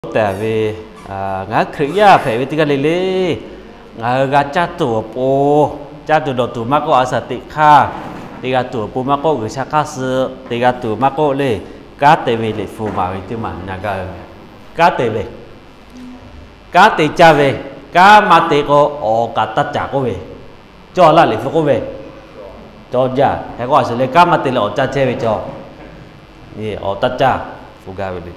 Taˍ ve, ngaˬ hui Hkriꞈ yaˇ hpehꞈ ve teˇ g'aˇ le le, ngaˬ hui g'a caˇ tuˬ awˬ pon, caˇ tuˬ dawˬ tuˬ maˇ k'oˆ, a shaˍ teꞈ hk'aˇ te g'a tuˬ awˬ pon maˇ k'oˆ, G'uiˬsha hk'aˇ suh te g'a tuˬ maˇ k'oˆ le, kanˉ te ve Liꞈ hpu maˍ ve teˇ maˬ na gaˇ ve meh. Kanˉ te ve, kanˉ te caˇ ve, kanˉ maˇ te k'o, awˬ kaꞈ taˇ caˍ k'oˆ ve, cawˇ laˇ Liꞈ hpu k'oˆ ve, cawˇ jaˇ. Hk'e k'o a shuˍ le, kanˉ maˇ te leh awˬ caˇ chehˇ ve cawˇ, awˬ taˇ caˇ, pu gaˇ ve le.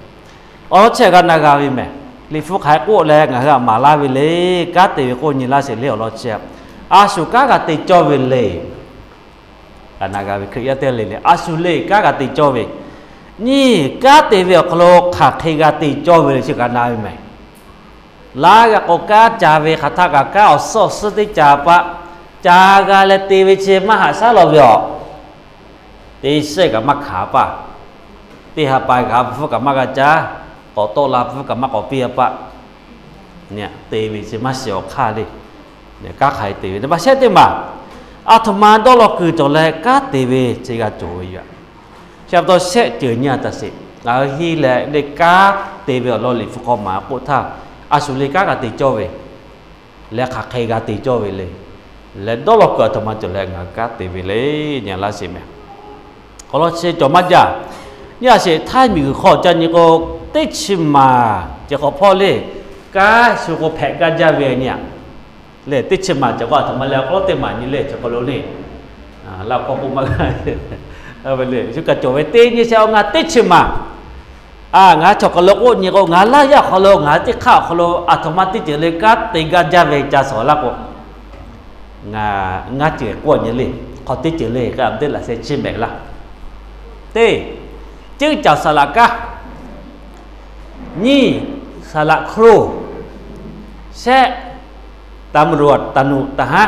Awˬ lawn chi g'a na g'a ve meh. Liꞈ hpu hk'aˬ hk'e k'oˆ leh ngaˬ hui htaꞈ maˍ laˇ ve le, kanˉ te ve k'oˆ nyi laˇ sheˍ le. Awˬ lawn chi, a shuˍ kanˉ g'a te cawˇ ve le. G'a na g'a ve Hkriꞈ yaˇ teˇ g'aˇ le le, a shuˍ le kanˉ g'a te cawˇ ve, nyi, kanˉ te ve awˬ hk'aw lo hk'aˬ hk'e g'a te cawˇ ve le chi g'a na ve meh. Laˇ g'a k'o kanˉ ca ve hk'aˬ htaˇ kaꞈ kanˉ awˬ suhˉ awˬ suhˉ teˇ ca paˆ, ca g'a leh te ve chi maˇ haꞈ shaˉ law ve awˬ, teˇ shehˆ kaꞈ maˇ hkanˍ paˆ, teˇ ha pa g'a pfuhˇ kaꞈ maˇ g'a caˇ, k'awꞈ tawˆ la pfuhˇ kaꞈ maˇ k'awꞈ piˇ a paˆ, te ve chi maˇ shiˍ awˬ hk'aˇ le. Kanˉ hk'aˬ hk'e te ve, naˍ baˆ shehˆ teˇ maˬ, a htoꞈ ma dawˇ law kuiˬ cawˬ leh kanˉ te ve chi g'a cawˬ ve yoˬ. Chi pa taw shehˆ ceuˬ nyi a taꞈ sheˍ. Ngaˬ hui henˇ leh le kanˉ te ve awˬ lawn Liꞈ hpu hk'aw maˍ k'oˆ htaˇ, a shuˍ le kanˉ g'a te cawˇ ve leh hk'aˬ hk'e g'a te cawˇ ve le, leh dawˇ law kuiˬ a htoꞈ ma cawˬ leh ngaˬ hui kanˉ te ve le, nyi laˇ sheˍ meh. Awˬ lawn chi cawˬ maˇ jaˇ. Nyi a sheˍ, htaiˇ miˬguiˬ hk'aw ca nyi k'o, teˇ chi maˬ ceh hk'awꞈ hpawˇ le, kanˉ shu k'o hpehꞈ gaˇ jaˇ ve nyi a. Lehˬ teˇ chi maˬ ceh k'o a htoꞈ ma leh awˬ hk'aw lo teˇ maˬ nyi le, chi hk'aw lo le, laˇ hk'aw k'oˆ maˇ g'a ve le, shu kaꞈ cawˬ ve teˇ nyi shehˆ awˬ ngaˬ teˇ chi maˬ. A, ngaˬ chaw hk'aw lo k'oˆ nyi k'o, ngaˬ laˇ yaˇ awˬ hk'aw lo, ngaˬ teˇ hk'aˇ awˬ hk'aw lo a htoꞈ ma teˇ ceuˬ le kanˉ te gaˇ jaˇ ve ca shawˍ laˇ k'o, ngaˬ ngaˇ ceuˬ k'oˆ nyi le, hk'aw teˇ ceuˬ le k'o a teˇ laꞈ sheh chiˇ mehˍ laˇ. Teˇ, ceuˇ caoˬ saˍ laꞈ kanˉ. Nyiˇ, saˍ laꞈ hk'oˆ. Shehˆ, ตำรวจ taˍ nuꞈ taˍ haˉ.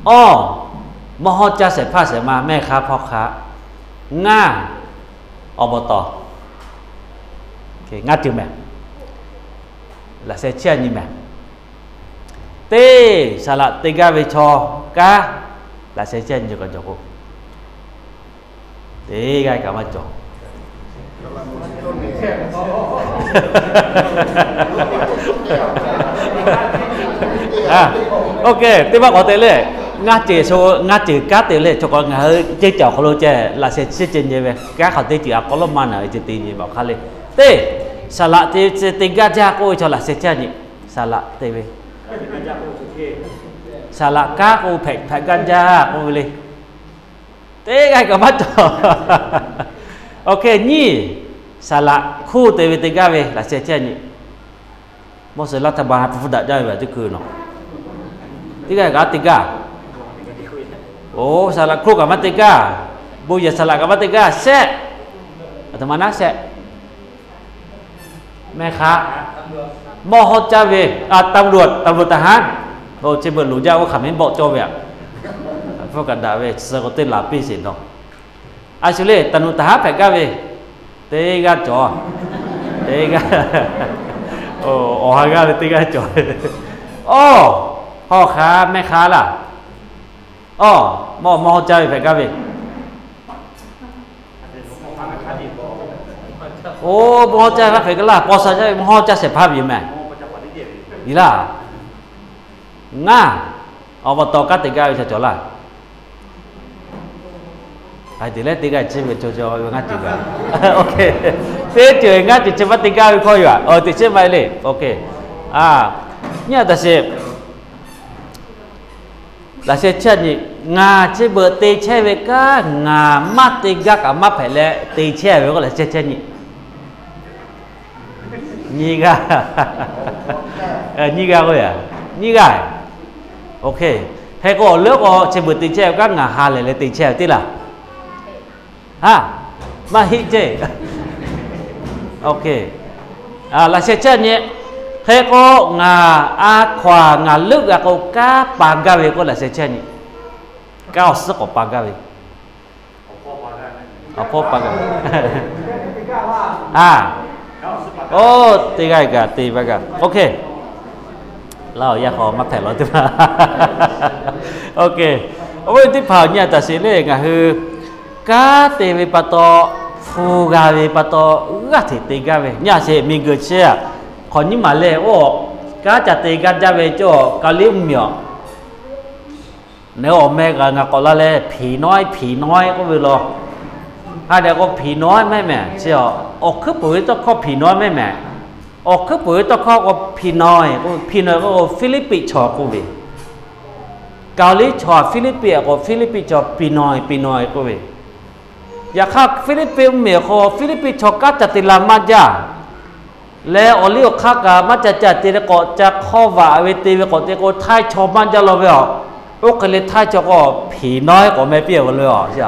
Awˇ, mawˇ hawˇ caˇ shehˍ hpaˇ shehˍ ma mehˇ hk'aˇ hpawˇ hk'aˇ. Ngaˇ, awˬ baˬ tawˍ. Ngaˇ ceuˬ mehˍ. Laꞈ sheh chiˇ nyi mehˍ. Teˇ, saˍ laꞈ te gaˇ ve chaw kanˉ, laꞈ sheh chiˇ nyi k'awꞈ cawˬ k'o, teˇ g'aˇ kaꞈ maˇ cawˬ. Oˇ hk'e, teˇ maˇ k'awꞈ te le. Ngaˇ ceuˬ, ngaˇ ceuˬ kanˉ te le, chaw k'awꞈ ngaˬ hui ceuˇ caoˬ awˬ hk'aw lo ceh laꞈ sheh chiˇ ceh nyi ve, kanˉ hk'aˬ teˇ ceuˬ a k'aw lawˉ maˇ naˬ ve ceh te nyi ve awˬ hk'aˇ le. Teˇ, saˍ laꞈ te, te gaˇ jaˇ k'oˆ ve chaw laꞈ sheh chiˇ nyi. Saˍ laꞈ te ve, saˍ laꞈ kanˉ k'o hpehꞈ hpehꞈ gaˇ jaˇ k'oˆ ve le. Teˇ g'aˇ kaꞈ maˇ cawˬ. Oˇ hk'e nyiˇ, saˍ laꞈ hkuˇ te ve teˇ g'aˇ ve laꞈ sheh chiˇ nyi. Mawˇ suhˍ laˇ htaˇ ba ha pu hpfuhˇ daꞈ jaˇ ve a teˇ hkui nawˬ, teˇ g'aˇ kaꞈ teˇ gaˇ. Oˇ, saˍ laꞈ hkuˇ kaꞈ maˇ te gaˇ. Bon yehˬ saˍ laꞈ kaꞈ maˇ te gaˇ shehˆ. A htoꞈ ma naˉ shehˆ. Mehˇ hk'aˇ, mawˇ hawˇ caˇ ve, a, ตำรวจ ตำรวจ taˍ haˉ. Oˇ, chi beuꞈ loˍ jaˇ oˇ hk'aˬ mehˍ bawˆ cawˇ ve a. Hpfuhˇ kaꞈ daꞈ ve, suh k'o teˇ laˬ piˇ sheˍ nawˬ. A shu le, taˍ nuꞈ taˍ haˉ hpehꞈ gaˇ ve, teˇ g'aˇ cawˬ. Teˇ g'aˇ, awˬ ha g'aˇ ve teˇ g'aˇ cawˬ. Oˇ, hawˇ hk'aˇ mehˇ hk'aˇ laˇ. Oˇ, mawˇ mawˇ hawˇ caˇ ve hpehꞈ gaˇ ve. Oˇ, mawˇ hawˇ caˇ ve hk'aˇ hpehꞈ gaˇ laˇ, paw sha caˇ ve mawˇ hawˇ caˇ shehˍ hpaˇ ve yoˬ mehˍ. Yiˬ laˇ. Ngaˇ, awˬ pa taw kanˉ te gaˇ ve ca cawˬ laˇ. Haiˬ te leh teˇ g'aˇ chi ve cawˬ cawˬ ve ngaˇ ceuˬ gaˇ. Teˇ ceuˬ ngaˇ ceuˬ chi maˇ te gaˇ ve hkawˇ yoˬ a. Oˇ, teꞈ chiˉ maˇ heˆ le. Nyiˇ a taꞈ sheˍ. Laꞈ sheh chiˇ nyi, ngaˬ chi beuꞈ te chehˇ ve kanˉ ngaˬ maˇ te gaˇ kaꞈ maˇ hpehꞈ leh te chehˇ ve k'o laꞈ sheh chiˇ nyi. Nyiˇ g'aˇ, nyiˇ g'aˇ k'o yaꞈ, nyiˇ g'aˇ. Oˇ hk'e, hk'e k'o awˬ leuˉ k'o chi beuꞈ te chehˇ ve kanˉ ngaˬ ha lehˬ leh te chehˇ ve teˇ laˬ. Ha, maˇ heˆ ceˇ. Laꞈ sheh chiˇ nyi. Hk'e k'o ngaˬ a hkaw-anˬ ngaˬ leuˆ g'a k'o kanˉ pa gaˇ ve k'o laꞈ sheh chiˇ nyi. Kanˉ awˬ suhˉ k'awꞈ pa gaˇ ve. Awˬ hpawˇ pa gaˇ. A, oˇ, teˇ g'aˇ gaˬ te pa gaˇ. Oˇ hk'e, laˇ awˬ yaˇ hk'aw maˇ hpehꞈ law teˇ ma. Oˇ ve teˇ hpaˍ nyi a taꞈ sheˍ le, ngaˬ hui kanˉ te ve pa taw, hpu g'a ve pa taw, g'aˇ hteꞈ te gaˇ ve nyi a sheˍ. Miˬguiˬ chi a Hk'awꞈ nyiˇ maˬ lehˬ, oˇ kanˉ ca te gaˇ jaˇ ve cawˇ, Kaˍliˉ mvuhˇmiˬ awˬ, nawˬ awˬ meh kaꞈ ngaˬ k'awꞈ la leh ผีน้อย ผีน้อย k'oˆ ve law. Hk'a dehꞈ k'o ผีน้อย mehˆ mehˍ chi, awˬ hkuiˉ puiˍ ve tawˇ hkawˇ ผีน้อย mehˆ mehˍ. Awˬ hhkuiˉ puiˍ ve tawˇ hkawˇ k'o ผีน้อย k'o, ผีน้อย k'o Hpiˇliˇpiˆ chaw k'oˆ ve, Kaˍliˉ chaw Hpiˇliˇpiˆ k'o, Hpiˇliˇpiˆ chaw ผีน้อย ผีน้อย k'oˆ ve. Yaꞈ hk'aˇ Hpiˇliˇpiˆ mvuhˇmiˬ hk'aw Hpiˇliˇpiˆ chaw kanˉ ca te la maˇ jaˇ. Leh awˬ liˇ awˬ hk'aˇ kaꞈ maˇ ca ca te leh k'awꞈ ca hk'awˇ vaꞈ ve te ve k'awꞈ te k'o, htaiˇ chaw maˇ jaˇ law ve aˬ. Oˇ hk'e leh htaiˇ chaw k'o ผีน้อย k'awꞈ meh piˇ ve le aˬ.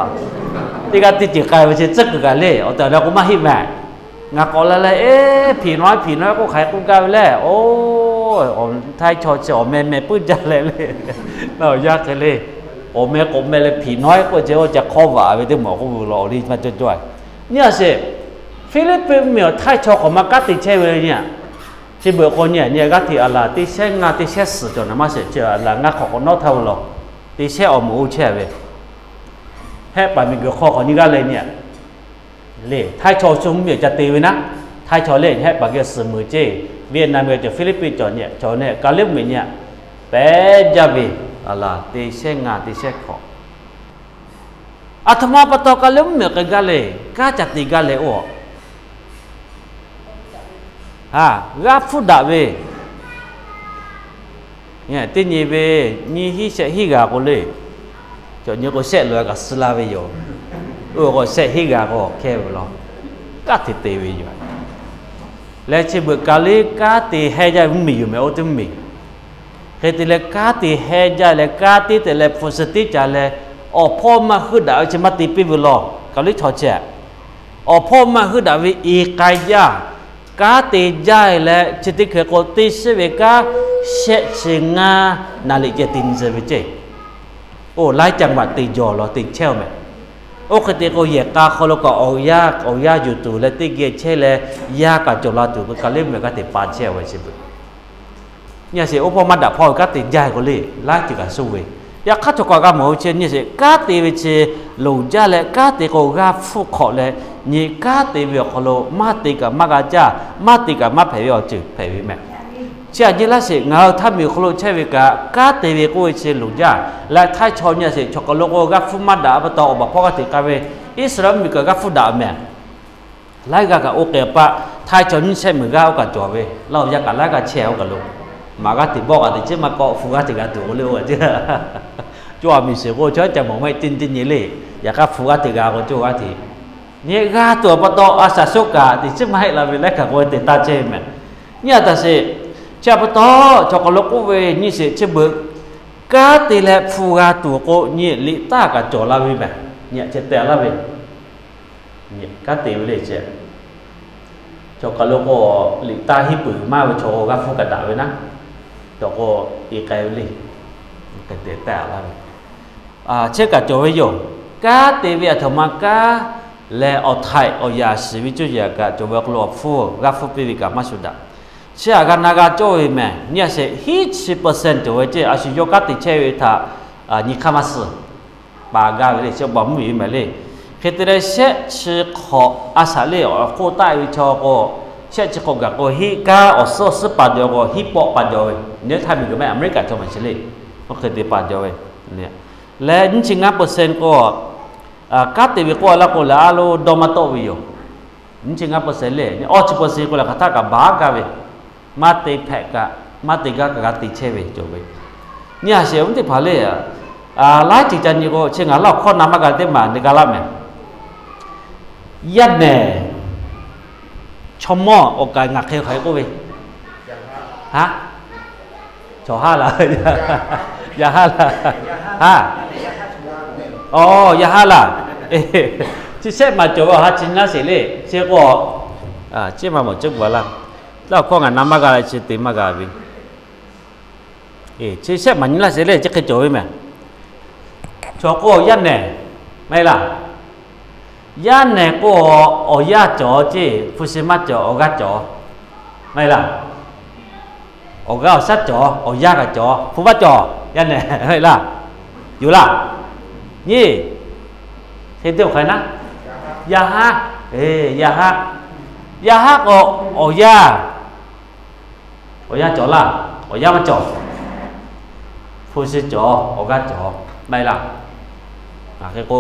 Teˇ g'aˇ teˇ ceuˬ k'ai ve chi tcuhˉ kuiˬ kaꞈ le, awˬ tehˬ awˬ na k'o maˇ heˆ mehˍ. Ngaˬ k'awꞈ la leh, eˇ, ผีน้อย ผีน้อย k'oˆ hk'aˬ hk'e k'oˆ gaˇ ve le. Oˇ, htaiˇ chaw chi awˬ meh meh puiˉ jaˇ leh le, na awˬ yanˇ hk'e le, awˬ meh k'awꞈ meh leh ผีน้อย k'oˆ ceh, oˇ ca hk'awˇ vaꞈ ve teˇ maˬ k'oˆ ve law, awˬ liˇ maˇ cawˇ cawˇ. Nyi a sheˍ, Hpiˇliˇpiˆ mvuhˇmiˬ awˬ htaiˇ chaw k'awꞈ maˇ kanˉ te chehˇ ve le nyi a. Chi beuꞈ k'o nyi a, nyi a g'aˇ hteꞈ aˬ laˬ teˇ shehˉ ngaˇ teˇ shehˉ suhˍ cawˬ naˍ maˇ sheˍ, chi aˬ laˬ ngaˇ hk'awꞈ k'awꞈ nawˉ htaˇ ve law. Teˇ shehˉ awˬ moˍ oˇ chehˇ ve, Hehˆ paˍ miˬguiˬ hk'aw k'awꞈ nyi g'aˇ leh nyi a, le htaiˇ chaw shu mvuhˇmiˬ ca te ve naˉ, htaiˇ chaw le Hehˆ paˍ geh suhˍ meuˍ ceˇ, Vietnam geh cawˬ, Hpiˇliˇpiˆ cawˬ nyi a, cawˬ nehˬ Kaˍliˉ mvuhˇmiˬ nyi a, pehˉ jaˇ ve aˬ laˬ teˇ shehˉ ngaˇ teˇ shehˉ hk'awꞈ. Aˬ htoꞈ ma pa taw Kaˍliˉ mvuhˇmiˬ k'ai gaˇ le, kanˉ ca te gaˇ leh oˇ g'aˇ hpfuhˇ daꞈ ve, teˇ nyi ve nyiˇ hinˉ shehˆ hinˉ g'a k'o le, cawˬ nyi k'o shehˆ loꞈ-a kaꞈ suh la ve yoˬ. Oˇ ve k'o shehˆ hinˉ g'a k'o hkehˇ ve law, kanˉ te te ve yoˬ. Leh chi beuꞈ Kaˍliˉ kanˉ te hehˇ jaˇ ve mvuhˇmiˬ yoˬ mehˍ, oˇ teˇ mvuhˇmiˬ. Hk'e te leh kanˉ te hehˇ jaˇ leh kanˉ teˇ te leh hpu shi teˇ ca leh, awˬ hpawˇ maˇ heuˆ daꞈ ve chi maˇ te piˇ ve law. Kaˍliˉ chaw chi awˬ hpawˇ maˇ heuˆ daꞈ ve i k'ai jaˇ, kanˉ te jaˇ leh chi teˇ hkeh k'o teˇ shiˉ ve kanˉ shehˆ chi ngaˇ naˍ liꞈ ceh te nyi tcuh ve ceˇ. Oˇ laiˉ ca maꞈ te jawˬ law te chehˇ-oˬ mehˍ. Oˇ hk'e te k'o yehˬ k'a hk'aw lo kaꞈ awˬ yanˇ awˬ yanˇ yuˬ tuˬ leh teˇ geh chehˇ leh, yaˇ kaꞈ cawˬ la tuˬ ve Kaˍliˉ mvuhˇmiˬ kanˉ te pa chehˇ-oˬ ve chi beuꞈ. Nyi a sheˍ, oˇ hpawˇ maˇ daꞈ hpawˇ ve kanˉ te jaˇ k'o le, laiˉ ceuˬ kaꞈ suh ve. Yaꞈ hk'aˇ chaw kaꞈ g'a mawˬ ve chi nyi a sheˍ, kanˉ te ve chi loˍ jaˇ leh kanˉ te k'o g'aˇ hpfuhˇ hk'awꞈ leh, nyi kanˉ te ve awˬ hk'aw lo maˇ te kaꞈ maˇ g'a caˇ, maˇ te kaꞈ maˇ hpehꞈ ve awˬ ceuˬ hpehꞈ ve mehˍ. Chi aꞈ nyi laˇ sheˍ, ngaˬ hui htaˇ miˬ awˬ hk'aw lo chehˇ ve kaꞈ kanˉ te ve k'oˆ ve chi loˍ jaˇ. Leh htaiˇ chaw nyi a sheˍ, chaw kaˬ lo k'o g'aˇ hpfuhˇ maˇ daꞈ pa taw awˬ baˬ hpawˇ g'aˇ hteꞈ k'ai ve, Iˉsaˍreˍlaˆ mvuhˇmiˬ kaꞈ g'aˇ hpfuhˇ daꞈ mehˍ. Laiˉ g'aˇ kaꞈ oˇ k'ai pa, htaiˇ chaw nyiˇ shehˆ meuꞈ g'aˇ oˇ kaꞈ cawˬ ve, laˇ awˬ yanˇ kaꞈ laiˉ g'aˇ chehˇ oˇ kaˬ lo, maꞈ g'aˇ hteꞈ bawˆ g'a teꞈ ceˇ maˇ k'awꞈ hpu g'aˇ hteꞈ g'a tuˬ k'o le oˇ g'a ceˇ. Cawˇ a miˬ shiˍ k'o chaw ca mawˬ maˇ heˆ, teˇ nyi teˇ nyi le. Yaꞈ hk'aˇ hpu g'aˇ hteꞈ g'a k'o cawˇ g'aˇ hteꞈ, nyi g'aˇ tuˬ awˬ pa taw a shaˍ shoˆ kaꞈ teꞈ ceˇ maˇ heˆ la ve laiˉ kaꞈ k'o te taˇ chehˇ ve mehˍ. Nyi a taꞈ sheˍ, chi pa taw chaw kaˬ lo k'oˆ ve nyi sheˍ, chi beuꞈ kanˉ te leh hpu g'a tuˬ k'o nyi liꞈ taˇ kaꞈ cawˬ la ve mehˍ. Nyi a chi te laˇ ve, kanˉ te ve le chi, chaw kaˬ lo k'o liꞈ taˇ hiˉ peuˬ maˇ ve chaw g'aˇ hpfuhˇ kaꞈ daꞈ ve naˉ, cawˬ k'o i k'ai ve le, hk'e te taˇ laˇ ve. Chehˇ kaꞈ cawˬ ve yoˬ. Kanˉ te ve aˬ htoꞈ ma kanˉ leh awˬ htaiꞈ awˬ yaꞈ shiˍ ve cawˇ yaꞈ kaꞈ cawˬ ve awˬ hk'aw lo awˬ hpfuhˇ g'aˇ hpfuhˇ piˇ ve kaꞈ maˇ shuˍ daꞈ. Chi aꞈ g'a na g'a cawˇ ve mehˍ. Nyi a sheˍ, hiˉ chi percent cawˬ ve ceˇ, a shu yawˇ kanˉ te chehˇ ve htaꞈ nyi hk'aˇ maˇ suh, paˍ gaˇ ve le, chi baˬ mvuhˇmiˬ ve mehˍ le. Hk'e te leh shehˆ chi hk'awꞈ a shaꞈ le awˬ hk'oˆ taˆ ve chaw k'o, shehˆ chi hk'awꞈ gaˬ k'o hiˉ kanˉ awˬ suhˉ awˬ suhˉ pa jaw k'o hiˉ pawˆ pa jaw ve, nyi htaˇ miˬguiˬ mehˆ America chaw maˬ chi le, oˇ hk'e te pa jaw ve. Leh nyiˇ chi ngaˇ percent k'o, kanˉ te ve k'oˆ a laˇ k'o leh a lo dawˇ maˇ tawˆ ve yoˬ. Nyiˇ chi ngaˇ percent le, awˇ chi percent k'o leh hk'aˬ htaˆ kaꞈ baˬ gaˇ ve, maˇ te hpehꞈ kaꞈ, maˇ te gaˇ kaꞈ g'a te chehˇ ve cawˬ ve. Nyi a sheˍ, awˬ viˉ teˇ hpaˍ le, laiˉ ceuˬ ca nyi k'o chi ngaˬ laˇ awˬ hkawˇ na maˇ g'a teˇ maˬ ne ga laˇ mehˍ. Yaˇ nehˬ, chaw mawˇ awˬ kaˍ ngaˬ hk'e hk'aˬ hk'e k'oˆ ve, ha, chaw ha laˬ, yaˇ ha laˬ, ha, aˬ, yaˇ ha laˬ. Chi shehˆ maˬ cawˬ ve awˬ ha chi nyi laˇ sheˍ le. Chi k'o, ceˇ maˇ mawˬ ceˇ gu a laˇ. Laˇ awˬ hkawˇ ngaˬ na maˇ g'a leh chi te maˇ g'a ve. Chi shehˆ maˬ nyi laˇ sheˍ le, chi hk'e cawˬ ve mehˍ. Chaw k'o yaˇ nehˬ, maˇ heˆ laˇ. Yaˇ nehˬ k'o, awˬ yaˇ cawˬ ceˇ, hpu shi maˇ cawˬ, awˬ g'aˇ cawˬ, maˇ heˆ laˇ. Awˬ g'aˇ awˬ shaˉ cawˬ, awˬ yaˇ kaꞈ cawˬ, hpu maˇ cawˬ, yaˇ nehˬ, maˇ heˆ laˇ. Yoˬ laˇ. Nyi, hk'e te awˬ hk'aˬ hk'e naˉ, yaˇ haˉ, yaˇ haˉ, yaˇ haˉ k'o, awˬ yaˇ Awˬ yanˇ cawˬ laˇ, awˬ yanˇ maˇ cawˬ. Hpu shi cawˬ, awˬ g'aˇ cawˬ, maˇ heˆ laˇ. Ngaˬ hk'e k'o,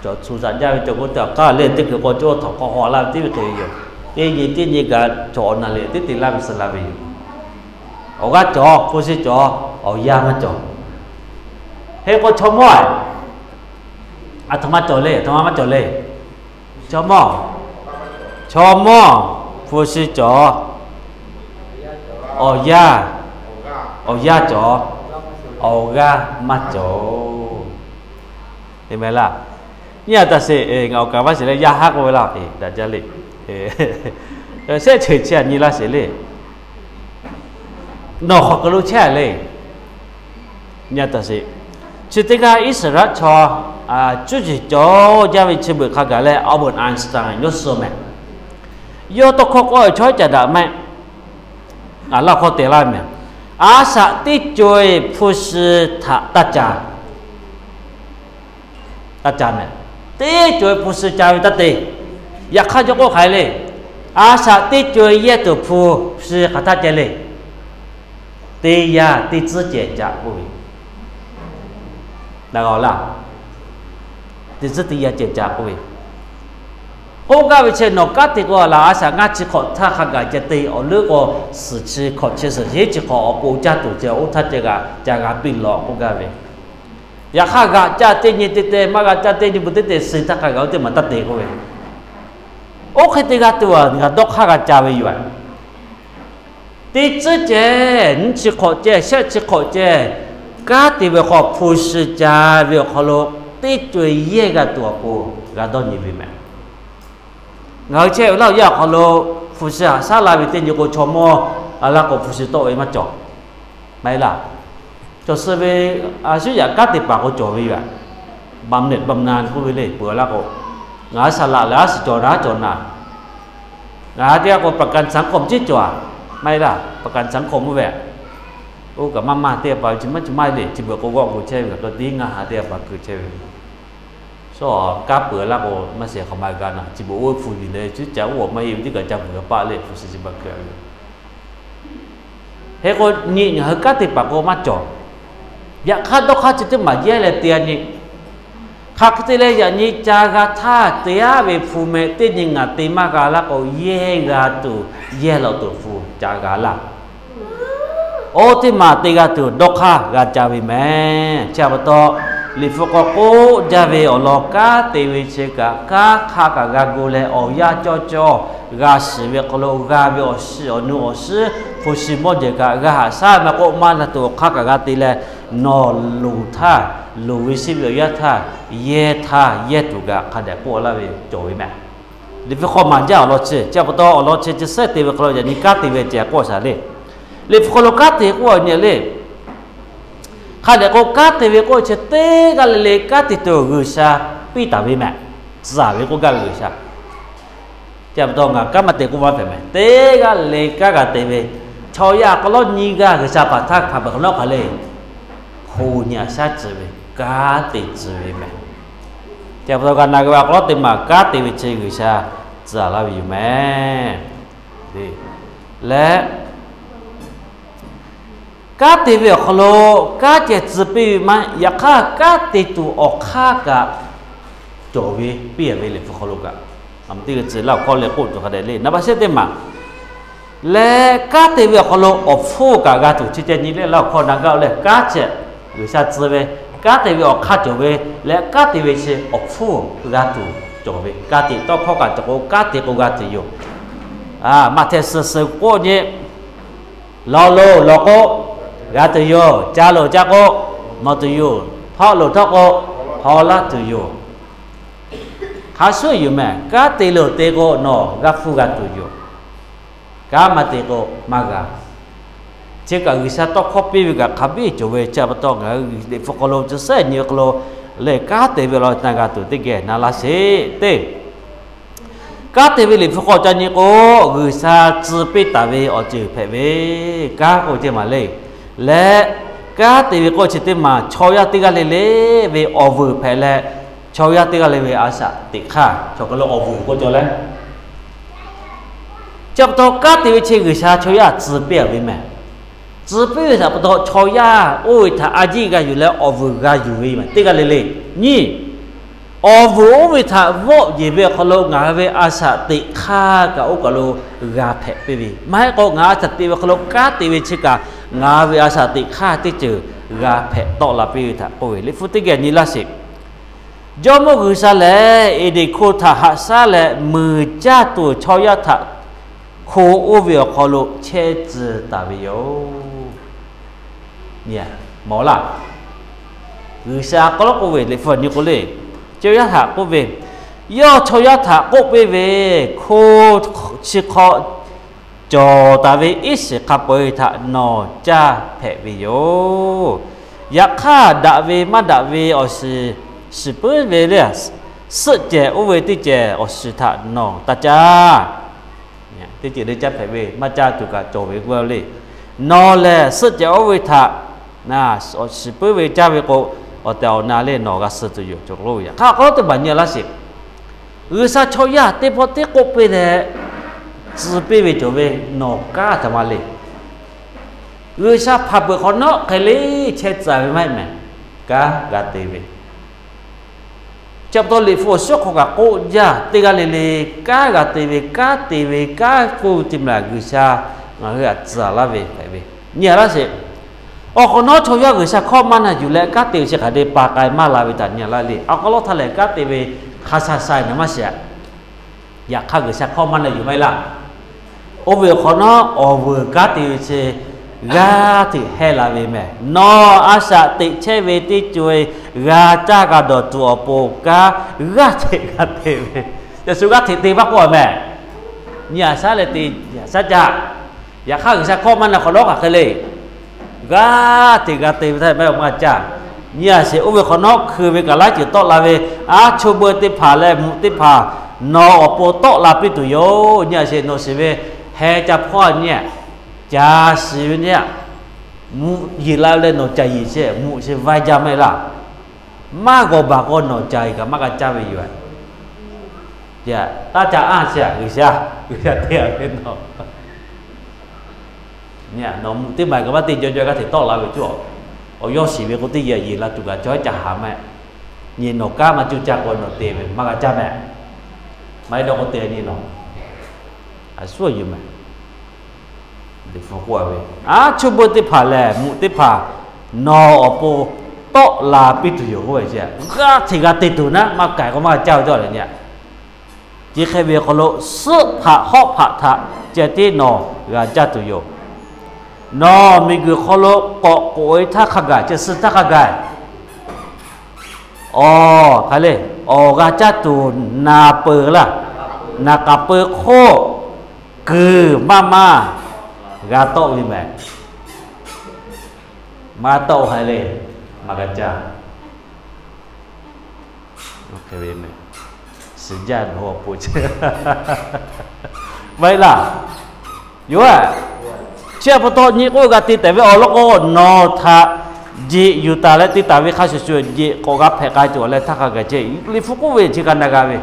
cawˬ tcuh zaꞈ jaˇ ve cawˬ k'oˆ te awˬ hk'aˇ le, teˇ hkui k'aw cawˇ htawnˍ hk'aw haw laˇ ve teˇ ve hk'e ve yoˬ. Teˇ nyi teˇ nyi gaˬ cawˬ awˬ naˬ le, teˇ te laˇ ve suh la ve yoˬ. Awˬ g'aˇ cawˬ, hpu shi cawˬ, awˬ yanˇ maˇ cawˬ. Hk'e k'o chaw mawˇ, aˬ htoꞈ ma cawˬ le, aˬ htoꞈ ma maˇ cawˬ le. Chaw mawˇ, chaw mawˇ, hpu shi cawˬ, awˬ yanˇ, awˬ yanˇ cawˬ, awˬ g'aˇ maˇ cawˬ. Aˬ htoꞈ ma laˇ. Nyi a taꞈ sheˍ, ngaˬ awˬ kaˍ maˇ sheˍ leh yaˇ haˉ k'oˆ ve laˇ, daꞈ jaˇ le. Shehˆ ceuˬ chi aꞈ nyi laˇ sheˍ le. Nawˬ hk'aˬ hk'e lo chehˇ le. Nyi a taꞈ sheˍ. Chi teˇ g'aˇ Iˉsaˍreˍlaˆ chaw cuˇ yiˍ cawˬ jaˇ ve chi beuꞈ hk'a gaˬ leh Albert Einstein yawˇ suh mehˍ. Yawˇ tawˇ hkawˇ k'oˆ ve chaw caꞈ daꞈ mehˆ. Ngaˬ laˇ hkawˇ te laˇ mehˍ. A shaꞈ teˇ co-e hpu shi htaꞈ taˇ ca. Taˇ ca mehˍ. Teˇ co-e hpu shi ca ve taˇ te. Yaꞈ hk'aˇ cawˬ k'oˆ hk'aˬ hk'e le. A shaꞈ teˇ co-e yehˇ tuˬ hpu shi hk'aˬ htaˇ ceh le. Teˇ yanˇ teˇ tcuhˉ cehˬ ca k'oˆ ve. Naˬ g'a laˇ. Teˇ tcuhˉ teˇ yanˇ cehˬ ca k'oˆ ve. K'oˆ gaˇ ve chi nawˬ kanˉ te k'o laˬ, a shaꞈ ngaˇ chi hk'awꞈ htaˇ hk'a gaˬ ceh te awˬ leuˉ k'o, suhˍ chi hk'awꞈ chi suhˍ heˉ chi hk'awꞈ awˬ pon caˇ tuˬ ceh oˇ htaˇ ceh g'a ca g'a piˇ lawꞈ k'oˆ gaˇ ve. Yaꞈ hk'aˇ g'aꞈ caˇ teˇ nyi te te maˇ g'a caˇ teˇ nyi bu teˇ te suh htaˇ hk'a gaˬ oˇ teˇ maˬ taˇ te k'oˆ ve. Oˇ hk'e te g'a tuˬ a, ngaˬ dawˇ hk'aˇ g'a ca ve yoˬ. Teˇ tcuhˉ ceh, nyiˇ chi hk'awꞈ ceh, shehˆ chi hk'awꞈ ceh, kanˉ te ve hk'aw hpu shi ca ve awˬ hk'aw lo teˇ co-e yehˇ g'a tuˬ awˬ pon g'a dawˇ nyi ve mehˍ. Ngaˬ hui chehˇ ve laˇ awˬ yanˇ awˬ hk'aw lo hpu shi haꞈ shaˉ la ve teˇ nyi k'o chaw mawˇ a laˇ k'o hpu shi tawˆ ve maˇ cawˬ. Maˇ heˆ laˇ. Cawˬ suh ve a shuˉ yaꞈ kanˉ te paˍ k'o cawˬ ve yoˬ. Bam nehˬ bam na k'oˆ ve le peuˬ laˇ k'o, ngaˬ hui shaˍ laꞈ leh a suhˍ cawˬ na cawˬ na. Ngaˬ hui teˇ g'aˇ k'o ประกันสังคม ceˇ cawˬ a. Maˇ heˆ laˇ, ประกันสังคม oˇ ve. Oˇ kaꞈ maˇ maˇ teˇ pa ve chi maˇ chi maˇ heˆ le, chi beuꞈ k'o g'awˆ gu chehˇ ve kaꞈ dawˇ tiˉ ngaˇ ha teˇ pa keu chehˇ ve. Shawˉ kanˉ peuˬ laˇ k'o maˇ shehˍ hk'aˬ ma g'a na, chi beuꞈ oˇ hpu yuˬ leh chi caꞈ oˇ awˬ maˇ heˆ ve teˇ kaꞈ ca vuiˬ g'a paˆ leh hpu shi chi ma keu ve. Hk'e k'o nyi ngaˬ hui kanˉ te paˍ k'o maˇ cawˬ. Yaꞈ hk'aˇ dawˇ hk'aˇ chi teˇ maˬ yehˇ leh te a nyi. Hk'aˬ hk'e te leh yaꞈ nyi ca g'a htaˇ te aˉ ve hpu meh teˇ nyi ngaˬ te maˇ g'a laˇ k'o, yehˇ g'a tuˬ, yehˇ lawꞈ tuˬ hpu ca g'a laˇ. Oˇ teˇ maˬ te g'a tuˬ dawˇ hk'aˇ g'a ca ve mehˍ. Chi pa taw, Liꞈ hpu k'awꞈ k'oˆ jaˇ ve awˬ lawn kanˉ te ve chi kaꞈ kanˉ hk'a kaꞈ g'a gu leh awˬ yanˇ cawˇ cawˇ g'a shiˍ ve hk'aw lo g'a ve awˬ shiˍ awˬ nu awˬ shiˉ hpu shi mawˇ jehˬ kaꞈ g'a haꞈ shaˉ maˇ k'oˆ maˇ na tuˬ awˬ hk'aˇ kaꞈ g'a te leh, nawˬ luˬ htaˇ, luˬ ve shiˉ ve awˬ yanˇ htaˇ, yehˇ htaˇ yehˇ tuˬ kaꞈ hk'a dehꞈ k'oˆ laˇ ve cawˬ ve mehˍ. Liꞈ hpu hk'aw maˍ jaˇ awˬ lawn chi, chi pa taw awˬ lawn chi chi sehˉ te ve hk'aw lo yaꞈ nyi kanˉ te ve ceh k'oˆ shaˍ le. Liꞈ hpu hk'aw lo kanˉ te k'oˆ nyi le. Hk'a dehꞈ k'o kanˉ te ve k'oˆ chi teˇ g'aˇ le le kanˉ te tuˬ G'uiˬsha piˇ taˍ ve mehˍ. Tcuh ve k'oˆ gaˇ ve G'uiˬsha. Chi pa taw ngaˬ kanˉ maˇ te k'oˆ maˇ hpehꞈ mehˍ. Teˇ g'aˇ le le kanˉ g'a te ve, chaw yaˇ k'aw lawˉ nyiˇ g'aˇ G'uiˬsha hpaˍ htaˇ hpaˍ peuˬ hk'awꞈ nawˉ hk'aˬ le, hk'oˆ nyi a shaˉ tcuh ve, kanˉ te tcuh ve mehˍ. Chi pa taw g'a na g'a ve awˬ hk'aw lo teˇ maˬ kanˉ te ve chi G'uiˬsha tcuh laˇ ve yoˬ mehˍ. Leh kanˉ te ve awˬ hk'aw lo kanˉ ceh tcuh piˇ ve maˇ, yaꞈ hk'aˇ kanˉ te tuˬ awˬ hk'aˇ kaꞈ cawˬ ve piˇ ve Liꞈ hpu hk'aw lo kaꞈ, a teˇ g'aˇ tcuh laˇ awˬ hk'aw leh k'oˆ tuˬ hk'a dehꞈ le. Naˍ baˆ shehˆ teˇ maˬ leh kanˉ te ve awˬ hk'aw lo awˬ hpfuhˇ kaꞈ g'a tuˬ chi ceh nyi le laˇ awˬ hk'aw na gaˇ leh kanˉ ceh G'uiˬsha tcuh ve, kanˉ te ve awˬ hk'aˇ cawˬ ve, leh kanˉ te ve chi awˬ hpfuhˇ g'a tuˬ cawˬ ve, ka tiꞈ tawˇ hkawˇ kaꞈ cawˬ k'o kanˉ te k'o g'a tuˬ yoˬ. Maꞈhtehˍ suhˍ suhˍ k'oˆ nyi, lawˬ loˬ lawˬ k'o g'a tuˬ yoˬ. Ca loˬ ca k'o mawˬ tuˬ yoˬ. Hpaw loˬ htaw k'o hpaw laˇ tuˬ yoˬ. Hk'a shuˍ yoˬ mehˍ. Kanˉ te loˬ te k'o nawˬ g'a hpfuhˇ g'a tuˬ yoˬ. Kanˉ maˇ te k'o maˇ g'a. Chi kaꞈ G'uiˬsha tawˇ hkawˇ piˇ ve kaꞈ hk'a biˇ cawˬ ve chi pa taw ngaˬ hui Liꞈ hpu hk'aw lo chi sehˉ nyi hk'aw lo leh kanˉ te ve law na g'a tuˬ teˇ geh na laˇ sheˍ teˇ. Kanˉ te ve Liꞈ hpu hk'aw ca nyi k'o, G'uiˬsha tcuh piˇ taˍ ve awˬ ceuˬ hpehꞈ ve kanˉ k'oˆ ve teˇ maˬ le. Leh kanˉ te ve k'oˆ chi teˇ maˬ chaw yaˇ teˇ g'aˇ le le ve awˬ vuiˬ hpehꞈ leh, chaw yaˇ teˇ g'aˇ le ve a shaꞈ teꞈ hk'aˇ chaw hk'aw lo awˬ vuiˬ k'oˆ cawˬ leh Chi pa taw kanˉ te ve chi G'uiˬsha chaw yaˇ tcuh piˇ a ve mehˬ. Tcuh piˇ ve htaꞈ pa taw chaw yaˇ oˇ ve htaꞈ a jiˇ g'a yuˬ leh awˬ vuiˬ g'a yuˬ ve maˬ teˇ g'aˇ le le. Nyiˇ, awˬ vuiˬ oˇ ve htaꞈ vawˆ yeˬ ve awˬ hk'aw lo ngaˬ hui ve a shaꞈ teꞈ hk'aˇ kaꞈ oˇ kaˬ lo g'a hpehꞈ piˇ ve maˇ heˆ k'o, ngaˬ a shaꞈ teꞈ ve awˬ hk'aw lo kanˉ te ve chi kaꞈ ngaˬ hui ve a shaꞈ teꞈ hk'aˇ teˇ ceuˬ g'a hpehꞈ tawˆ la piˇ ve htaꞈ k'oˆ ve. Liꞈ hpu teˇ geh nyi laˇ sheˍ. Jawˇmawˇ G'uiˬsha lehˬ Eˍdenˍ hko htaꞈ haꞈ shaˉ leh muiˬ caˇ tuˬ chaw yaˇ htaꞈ hko oˇ ve awˬ hk'aw lo chehˇ tcuh taˍ ve yoˬ. Mawˬ laˇ. G'uiˬsha k'awꞈ k'oˆ ve, Liꞈ hpu nyi k'o le, chaw yaˇ htaꞈ k'oˆ ve, yawˇ chaw yaˇ htaꞈ k'oˆ piˇ ve, hko chi hk'aw cawˬ taˍ ve iˉ shiˍ hk'a peu-eˬ htaꞈ nawˬ caˇ hpehꞈ ve yoˬ. Yaꞈ hk'aˇ, daꞈ ve maˇ daꞈ ve awˬ shiˍ shiˍ puiˉ ve le, suhˆ cehˬ oˇ ve teˇ cehˬ awˬ shiˍ htaꞈ nawˬ taˇ caˇ. Teˇ ceuˬ le caˇ hpehꞈ ve, maˇ caˇ tuˬ kaꞈ cawˬ ve k'oˆ le. Nawˬ lehˬ suhˆ cehˬ oˇ ve htaꞈ shiˍ puiˉ ve caˇ ve k'o, awˬ tehˬ awˬ na le nawˬ g'a suh tuˬ yoˬ. Cawˬ k'o, yaꞈ hk'aˇ k'awꞈ teˇ hpaˍ nyi laˇ sheˍ. G'uiˬsha chaw yaˇ teˇ pawˆ teˇ k'oˆ piˇ leh tcuh piˇ ve cawˬ ve, nawˬ kanˉ htaꞈ ma le. G'uiˬsha hpanˍ peuˬ hk'awꞈ nawˉ hk'e le chehˇ tcuh ve maˇ heˆ mehˬ. Kanˉ g'a te ve, chi pa taw Liꞈ hpu awˬ suhˉ hk'aw kaꞈ k'oˆ jaˇ, teˇ g'aˇ le le kanˉ g'a te ve, kanˉ te ve, kanˉ pfuhˇ ve te ma G'uiˬsha ngaˬ hui htaꞈ tcuh laˇ ve hpehꞈ ve, nyi laˇ sheˍ. Awˬ hk'awꞈ nawˉ chaw yaˇ G'uiˬsha hkawˇ maˇ na yuˬ leh kanˉ te ve chi hk'aˬ hk'e pa k'ai maˇ la ve htaꞈ nyi laˇ le. Awˬ hk'aw lo htaˇ lehˬ kanˉ te ve hk'a sha sha-e na maˇ shiˍ-a. Yaꞈ hk'aˇ G'uiˬsha hkawˇ maˇ na yuˬ maˇ heˆ laˇ. Oˇ ve awˬ hk'awꞈ nawˉ awˬ vuiˬ kanˉ te ve chi g'aˇ hteꞈ hehˇ la ve mehˬ. Nawˬ a shaꞈ teꞈ chehˇ ve teˇ co-e g'a caˇ g'a dawˬ tuˬ awˬ pon kanˉ g'aˇ hteꞈ g'a te ve, yaꞈ shu g'aˇ hteꞈ te maˇ k'oˆ a mehˬ. Nyi a shaˉ leh te, a shaˉ caˇ. Yaꞈ hk'aˇ G'uiˬsha hkawˇ maˇ na hk'awꞈ nawˉ hk'aˬ hk'e le, g'aˇ hteꞈ g'a te ve htaˇ maˇ maˇ caˇ. Nyi a sheˍ, oˇ ve hk'awꞈ nawˉ hkui ve kaꞈ laiˉ ceuˬ tawˆ la ve, aˉ cho beu teˇ hpaˍ leh mvuhꞈ teˇ hpaˍ nawˬ awˬ pon tawˆ la piˇ tuˬ yoˬ. Nyi a sheˍ, nawˬ shiˍ ve heh ca hpawˇ nyi, ca shiˍ ve nyi, mvuhꞈ yeˬ la ve leh nawˬ ca yeˬ chehˇ, mvuhꞈ sheˍ vaiˇ jaˇ maˇ heˆ laˇ. Maˇ g'awˬ baˬ k'o nawˬ ca yeˬ kaꞈ maˇ g'a caˇ ve yoˬ. Taˇ ca anˇ chi a, G'uiˬsha, G'uiˬsha te a ve nawˬ, nawˬ mvuhꞈ teˇ maˬ kaꞈ maˇ te jaw jaw g'aˇ hteꞈ tawˆ la ve cawˬ. Awˬ yawˇ shiˍ ve k'o teˇ yehˬ yeˬ la tuˬ kaꞈ chaw ca haˍ maˇ heˆ. Nyi nawˬ kanˉ maˇ cuˇ caˇ k'o nawˬ te ve maˇ g'a caˇ mehˬ. Maˇ heˆ dawˇ k'o te nyi nawˬ, a shu yoˬ mehˬ. Liꞈ hpu k'oˆ a ve, aˉ cho beu teˇ hpaˍ lehˬ mvuhꞈ teˇ hpaˍ nawˬ awˬ pon tawˆ la piˇ tuˬ yoˬ k'oˆ ve, g'aˇ hteꞈ g'a te tuˬ naˉ maˇ k'ai k'o maˇ g'a caˇ ve cawˬ leh nyi. Chi hk'e ve awˬ hk'aw lo suhˆ hpaꞈ hawˆ hpaꞈ htaꞈ ceh tiˉ nawˬ g'a caˇ tuˬ yoˬ. Nawˬ miˬguiˬ hk'aw lo k'awꞈ k'oꞈ-e htaˇ hk'a gaˬ, ceh suh htaˇ hk'a gaˬ, awˬ hk'a le, awˬ g'a caˇ tuˬ naˍ peuˬ laˇ, naˍ k'aˍ peuˬ hk'oˆ kuiˬ maˇ maˇ g'a tawˆ ve mehˬ. Maˇ tawˆ hk'a le, maˇ g'a caˇ. Hk'e ve mehˬ, shiˍ jaˇ nawˬ hui awˬ pon ceh, maˇ heˆ laˇ. Yoˬ, chi pa taw nyi k'oˆ g'a te tehꞈ ve awˬ lawn k'o, nawˬ htaꞈ jeꞈ yuˬ taˍ leh te taˍ ve hk'a shuˍ shuˍ jeꞈ k'awꞈ g'a hpehꞈ k'ai tuˬ awˬ leh htaˇ hk'a gaˬ ceh. Liꞈ hpu k'oˆ ve chi g'a na g'a ve,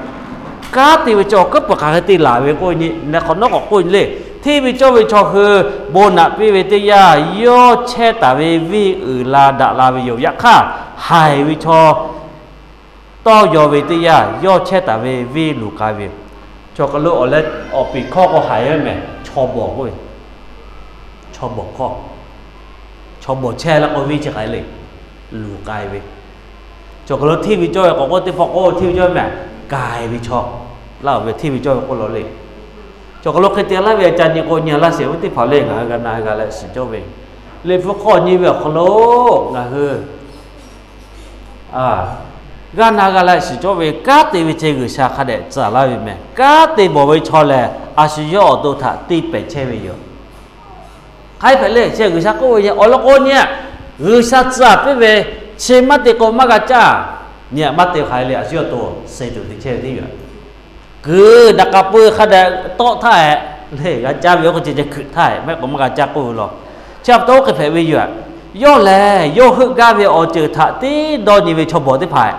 kanˉ te ve chaw awˬ hkuiˉ puiˍ hk'aˬ hk'e te laˬ ve k'oˆ nyi, na hk'awꞈ nawˉ k'awꞈ k'oˆ nyi le. Hteˇ ve cawˇ ve chaw hui bon naꞈ piˇ ve teˇ yanˇ, yawˇ chehˇ taˍ ve venˇ uiˍ la daꞈ la ve yoˬ. Yaꞈ hk'aˇ, haiˬ ve chaw tawˇ yaw ve teˇ yanˇ, yawˇ chehˇ taˍ ve venˇ luˬ k'ai ve yoˬ. Chaw hk'aw lo awˬ leh awˬ piˍ hkawˇ k'o haiˬ ve mehˬ, chaw bawˬ k'oˆ ve, chaw bawˬ hkawˇ, chaw bawˬ chehˇ laˇ k'o venˇ chi k'ai le, luˬ k'ai ve. Chaw hk'aw lo hteˇ ve cawˇ ve k'awꞈ k'oˆ teˇ hpawˇ k'o hteˇ ve cawˇ ve mehˬ, k'ai ve chaw, laˇ ve hteˇ ve cawˇ ve k'oˆ law le. Chaw hk'aw lo hk'e te laˇ ve ca nyi k'o nyi laˇ sheˍ ve teˇ hpaˍ le ngaˬ hui g'a na g'a leh shiˍ cawˇ ve, Liꞈ hpu hk'aw nyi ve awˬ hk'aw lo ngaˬ hui g'a na g'a leh shiˍ cawˇ ve, kanˉ te ve ceh G'uiˬsha hk'a dehꞈ tcuh laˇ ve mehˬ. Kanˉ te bawˬ ve chaw lehˬ, a shu yawˇ awˬ to htaꞈ te pehˍ chehˇ ve yoˬ. Hk'aˬ hk'e hpehꞈ le, chi G'uiˬsha k'oˆ ve awˬ lawn k'o nyi, G'uiˬsha tcuh piˇ ve, chi maˇ te k'o maˇ g'a caˇ. Nyi maˇ te hk'aˬ hk'e le, a shu yawˇ awˬ to suh tuˬ te chehˇ ve teˇ yoˬ. Kuiˬ daꞈ k'a peu hk'a dehꞈ tawˆ htaˇ hehꞈ le, g'a caˇ ve oˇ hk'e ceh ceh kuiˬ htaˇ hehꞈ, maˇ heˆ k'o maˇ g'a caˇ k'oˆ ve law. Chi pa taw oˇ hk'e hpehꞈ ve yoˬ. Yawˇ lehˬ yawˇ heuˆ gaˇ ve awˬ ceuˬ htaꞈ tiˉ dawˇ nyi ve chaw bawˬ teˇ hpaˍ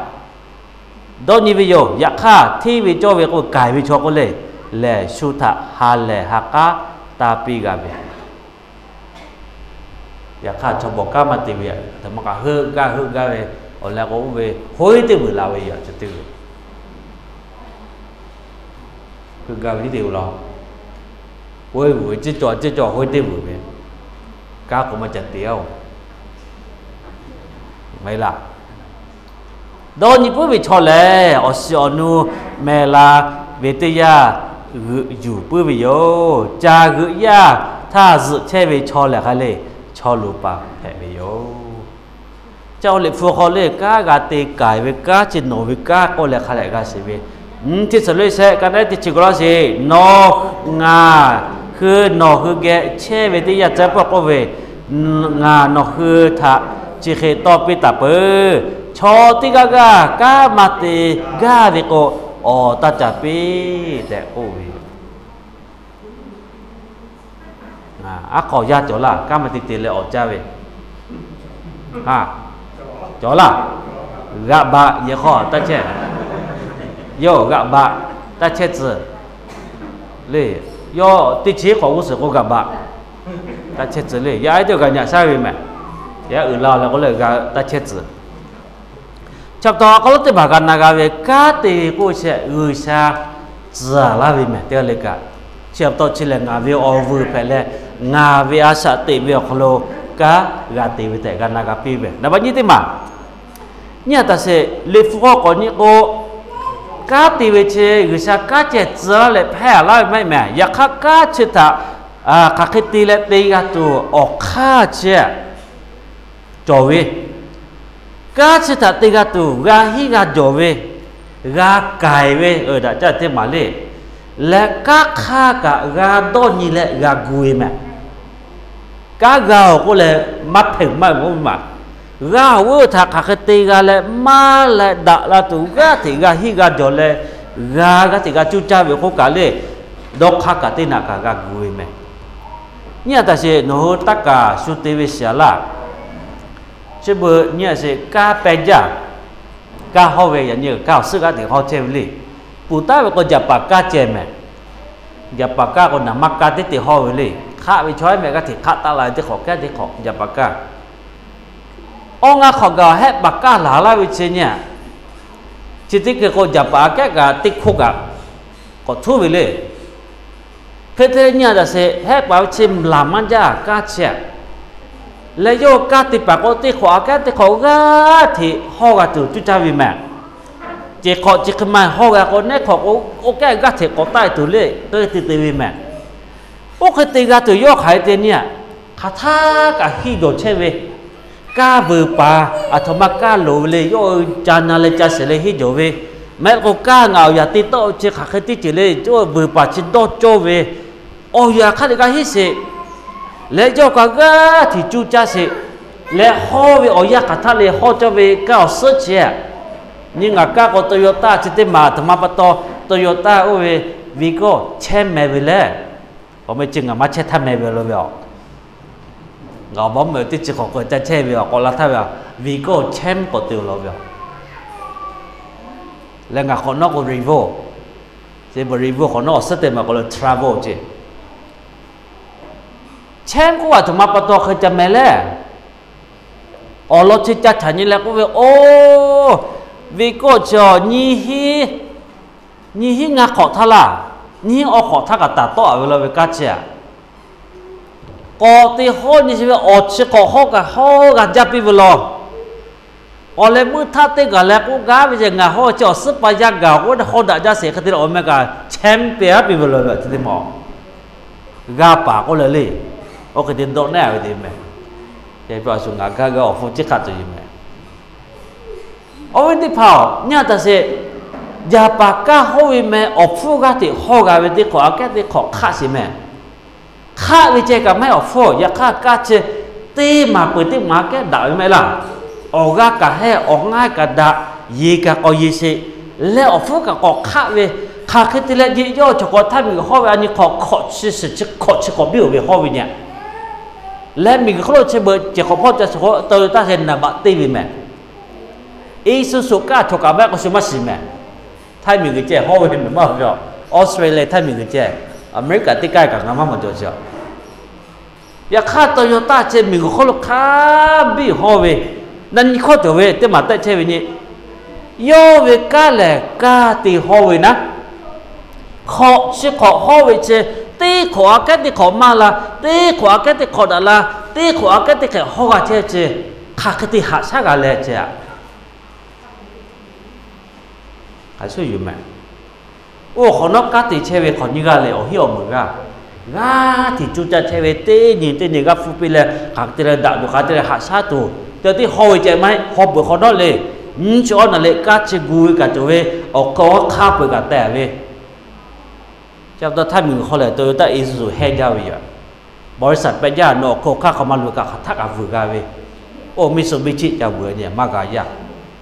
dawˇ nyi ve yoˬ. Yaꞈ hk'aˇ hteˇ ve cawˇ ve k'o k'ai ve chaw k'oˆ le, lehˬ shu htaꞈ ha lehˬ ha k'aˉ taˇ piˇ g'a ve. Yaꞈ hk'aˇ chaw bawˬ kanˉ maˇ te ve, aˬ htoꞈ ma kaꞈ heuˆ gaˇ heuˆ gaˇ ve, awˬ leh k'o oˇ ve hoˉ teˇ vuiˬ la ve yoˬ, chi teˇ ve. Heuˆ gaˇ ve teˇ te lo, hoˉ vuiˬ ve, ceˇ cawˬ ceˇ cawˬ hoˉ teˇ vuiˬ ve, kanˉ k'o maˇ ca te-oˬ. Maˇ heˆ laˇ. Dawˇ nyi puiˉ ve chaw lehˬ, awˬ shiˍ awˬ nu meh la ve teˇ yanˇ, g'euꞈ yuˬ puiˉ ve yoˬ. Ca g'euꞈ yaˇ htaˇ zuhꞈ chehˇ ve chaw lehˬ hk'a le, chaw luˬ paˍ hpehꞈ ve yoˬ. Ca awˬ liꞈ hpu hk'aw le kanˉ g'a te k'ai ve, kanˉ chi nawˬ ve kanˉ k'oˆ leh hk'a leh g'a shiˍ ve, mvuhˇ chi suhˍ le shehˆ ka naˉ teˇ chi k'o laˇ sheˍ. Nawˬ ngaˬ hui nawˬ hui geh chehˇ ve teˇ yanˇ, tcuh pawˆ k'oˆ ve, ngaˬ nawˬ hui htaꞈ chi hk'e tawˇ piˇ taˍ peuˬ. Chaw teˇ g'aˇ g'aˇ kanˉ maˇ te gaˇ ve k'o, awˬ taˇ ca piˇ tehꞈ k'oˆ ve yoˬ. Aˉ hk'aw yaˇ cawˬ laˇ, kanˉ maˇ te te leh awˬ caˇ ve. Cawˬ laˇ. G'aꞈ baꞈ yehˬ hk'aw taˇ chehˇ. Yawˇ g'aꞈ baꞈ taˇ chehˇ tcuh le. Yawˇ teˇ chi k'awꞈ g'uˇ suhˍ k'o g'aꞈ baꞈ taˇ chehˇ tcuh le. Yaˇ ehˉ teˇ g'aꞈ nyaꞈ shaˉ ve mehˬ. Yaˇ uiˍ la leh k'oˆ leh g'a taˇ chehˇ tcuh. Chi pa taw awˬ hk'aw lo teˇ hpaˍ g'a na g'a ve, kanˉ te ve k'oˆ shehˍ G'uiˬsha tcuh laˇ ve mehˬ teˇ g'aˇ le kaꞈ. Chi pa taw chi lehˬ ngaˬ ve awˬ vuiˬ hpehꞈ leh, ngaˬ ve a shaꞈ teꞈ ve awˬ hk'aw lo kanˉ g'a te ve tehꞈ g'a na g'a piˇ ve. Naˍ baꞈ nyiˇ teˇ maˬ, nyiˇ a taꞈ sheˍ, liꞈ hpu hk'aw k'awꞈ nyi k'o, kanˉ te ve chi G'uiˬsha kanˉ cehˬ tcuh laˇ leh hpehˇ a laˇ ve maˇ heˆ mehˬ. Yaꞈ hk'aˇ kanˉ chi htaꞈ hk'aˬ hk'e te leh te g'a tuˬ awˬ hk'aˇ chi cawˬ ve, kanˉ chi htaꞈ te g'a tuˬ g'a hiˉ g'a jawˬ ve, g'a k'ai ve, daꞈ jaˇ teˇ maˬ le. Leh kanˉ hk'aˇ kaꞈ g'a dawˇ nyi leh g'a gu ve mehˬ. Kanˉ g'a-oˬ k'oˆ leh maˇ hpehꞈ maˇ ve maˇ, g'a-oˬ ve htaꞈ hk'aˬ hk'e te g'a leh maˇ leh daꞈ la tuˬ g'aˇ hteꞈ g'a hiˉ g'a jawˬ leh, g'a g'aˇ hteꞈ g'a cuˇ caˇ ve k'oˆ kaꞈ le, dawˇ hk'aˇ kaꞈ teˇ naꞈ kaꞈ g'a gu ve mehˬ. Nyiˇ a taꞈ sheˍ, nawˬ hui taˇ kaˍ shu te ve shiˍ a laˇ. Chi beuꞈ nyiˇ a sheˍ, kanˉ peh jaˇ. Kanˉ hawˇ ve yaꞈ nyi kanˉ awˬ suhˉ g'aˇ hteꞈ hawˇ chehˇ ve le. Puˍ taˉ ve k'o jaˍ paˍ kanˉ ceh mehˬ. Jaˍ paˍ kanˉ k'o naˍ maˇ kanˉ teˇ te hawˇ ve le. Hk'aˆ ve chaw ehˉ mehˆ g'aˇ hteꞈ hk'aˆ taˆ la ve teˇ hk'awꞈ kehˉ teˇ hk'awꞈ jaˍ paˍ kanˉ. Awˇ ngaˇ hk'awꞈ gaˬ hehˆ paˍ kaˇ laˬ laˇ ve chi nyi, chi teˇ hkui k'o jaˍ paˍ aꞈ kehˉ kaꞈ teˇ hkoˇ kaꞈ k'awꞈ htuˉ ve le. Hk'e te nyi a taꞈ sheˍ, hehˆ paˍ ve chi laˬ maˇ jaˇ kaˇ chi a. Leh yawˇ kaˇ te paˍ k'o teˇ hk'awꞈ aꞈ kehˉ teˇ hk'awꞈ g'aˇ hteꞈ hawˇ g'a tuˬ cuˇ caˇ ve mehˬ. Cehˬ hk'awꞈ chi hk'e ma hawˇ g'a k'o, neˉ hk'awꞈ k'o oˇ kehˉ g'aˇ hteꞈ k'awꞈ taˆ tuˬ le, k'e te te ve mehˬ. Oˇ hk'e te g'a tuˬ yawˇ hk'aˬ hk'e te nyi a, hk'aˬ htaˇ kaꞈ hiˆ jawˬ chehˇ ve, kaˇ veuˬ paˍ aˬ htoꞈ ma kaˇ loˍ ve le, yawˇ hui ca na leh ca shehˍ leh hiˆ jawˬ ve, mehˆ k'o kaˇ ngaˬ awˬ yaꞈ te tawˆ chi hk'aˬ hk'e teˇ ceuˬ le, yawˇ veuˬ paˍ chi dawˇ cawˇ ve, awˬ yaꞈ hk'aˇ teꞈ g'a hiˆ sheˍ. Leh yawˇ kaꞈ g'aˇ hteꞈ cuˇ caˇ sheˍ. Leh hawˇ ve awˬ yanˇ hk'aˬ htaˇ le hawˇ cawˇ ve kaˇ awˬ suhˉ chi a. Nyi ngaˬ kaˇ k'o Toyota chi teˇ maˬ aˬ htoꞈ ma pa taw, Toyota oˇ ve Vigo chehˇ meh ve le. Awˬ meh chi ngaˬ maˇ chehˇ htaˇ meh ve lo ve a. Ngaˬ awˬ baw meh teˇ chi hk'awꞈ k'o ca chehˇ ve awˬ k'awꞈ la htaˇ ve a, Vigo chehˇ k'awꞈ te lo ve a. Leh ngaˬ hk'awꞈ nawˉ k'o Revo, Revo hk'awꞈ nawˉ awˬ suhˉ teˇ maˬ k'awꞈ lo Travel ce. Chehˇ k'oˆ aˬ htoꞈ ma pa taw hk'e ca meh le. Awˬ lawn chi ca htaꞈ nyi leh k'oˆ ve, oˇ, Vigo chi a, nyiˇ hiˉ ngaˇ hk'awꞈ htaˇ laˇ, nyiˇ hiˉ awˬ hk'awꞈ htaˇ kaꞈ taˍ tawˆ a ve la ve kaˇ chi a. K'awꞈ te hawˇ nyi chi ve awˬ chi hk'awꞈ hawˇ kaꞈ hawˇ g'a jaˇ piˇ ve law. Awˬ leh meuˇ htaˇ teˇ gaˬ leh k'oˆ gaˇ ve ce, ngaˬ hawˇ chi awˬ suhˉ pa yaˇ gaˬ k'o hawˇ daꞈ jaˇ sheˍ hk'e te leh awˬ meh kaꞈ chehˇ pehˍ a piˇ ve law ve a te te ma. G'a paˍ k'oˆ leh le, oˇ hk'e te dawˆ neˉ a ve te meh. Yaꞈ hk'aˇ shu ngaˬ gaˇ gaˇ awˬ hpfuhˇ ciˉ hk'aˆ tuˬ yoˬ meh. Awˬ viˉ teˇ hpaˍ-oˬ, nyi a taꞈ sheˍ, jaˍ paˍ kaˇ hawˇ ve meh awˬ hpfuhˇ g'aˇ hteꞈ hawˇ g'a ve teˇ hk'awꞈ aꞈ kehˉ teˇ hk'awꞈ hk'aˆ sheˍ meh. Hk'aˆ ve ceh kaꞈ maˇ heˆ awˬ hpfuhˇ, yaꞈ hk'aˇ kaˇ chi teˇ maˬ peuˬ teˇ maˬ aꞈ kehˉ daꞈ ve maˇ heˆ laˇ. Awˬ g'aˇ kaꞈ heˆ, awˬ ngaˇ kaꞈ daꞈ, yeˬ kaꞈ k'awꞈ yeˬ sheˍ, leh awˬ hpfuhˇ kaꞈ k'awꞈ hk'aˆ ve, hk'aˬ hk'e te leh jeꞈ yawˇ chaw k'awꞈ htaˇ miˬguiˬ hawˇ ve a nyi hk'awꞈ hk'awꞈ chi suhˍ chi hk'awꞈ chi k'awꞈ biˇ oˬ ve hawˇ ve nyi a. Leh miˬguiˬ hk'oˆ lo chi beuꞈ cehˬ hk'awꞈ hpawˇ ca suhˍ hk'oˆ tawˇ taˇ hk'e naˍ baꞈ teˇ ve meh. Iˉsuhˍsuhˍ kaˇ htaꞈ kaꞈ maˇ k'o shu maˇ shiˍ meh. Htaiˇ miˬguiˬ ceh hawˇ ve meh maˇ ve a. Australia htaˇ miˬguiˬ ceh, America teˇ kaˇ kaꞈ ngaˬ maˇ mawˬ cawˬ chi a. Yaꞈ hk'aˇ, Toyota ceh miˬguiˬ hk'oˆ lo hk'a biˇ hawˇ ve, na nyi hkawˇ cawˬ ve teˇ maˬ tehˆ chehˇ ve nyi. Yawˇ ve kanˉ lehˬ, kanˉ te hawˇ ve naˉ, hk'awꞈ chi hk'awꞈ hawˇ ve chi, teˇ hk'awꞈ aꞈ kehˉ teˇ hk'awꞈ maˇ la, teˇ hk'awꞈ aꞈ kehˉ teˇ hk'awꞈ daꞈ la, teˇ hk'awꞈ aꞈ kehˉ teˇ hk'awꞈ hawˇ g'a chehˇ chi, hk'aˬ hk'e te haꞈ shaˉ g'a leh ceh a. Hk'a shuˍ yoˬ meh. Oˇ hk'awꞈ nawˉ kanˉ te chehˇ ve hk'awꞈ nyiˇ g'aˇ leh awˬ hiˉ awˬ meunˍ g'aˇ, g'aˇ hteꞈ coˇ caˇ chehˇ ve teˇ nyi teˇ nyi g'aˇ hpfuhˇ piˇ leh hk'aˬ hk'e te leh daꞈ tuˬ, hk'aˬ hk'e te leh haꞈ shaˉ tuˬ, te tiˉ hawˇ ve ceh maˇ heˆ. Hawˇ peuˬ hk'awꞈ nawˉ le, nyiˇ chi awˉ naˍ leh kanˉ chi gu ve kaꞈ cawˬ ve, awˬ hk'aw hk'a peu-eˬ kaꞈ teh ve. Chi pa taw htaˇ miˬguiˬ hk'aw lehˬ, Toyota, Isuzu hehˇ jaˇ ve yoˬ. Bawˇ riˍ saˍ pehꞈ jaˇ, nawˬ awˬ hk'aw hk'aˇ hk'awꞈ ma luˬ kaꞈ hk'aˬ htaˆ kaꞈ vuiˬ g'a ve. Oˇ Mitsubishi ca vuiˬ a nyi maˇ g'a yaˇ,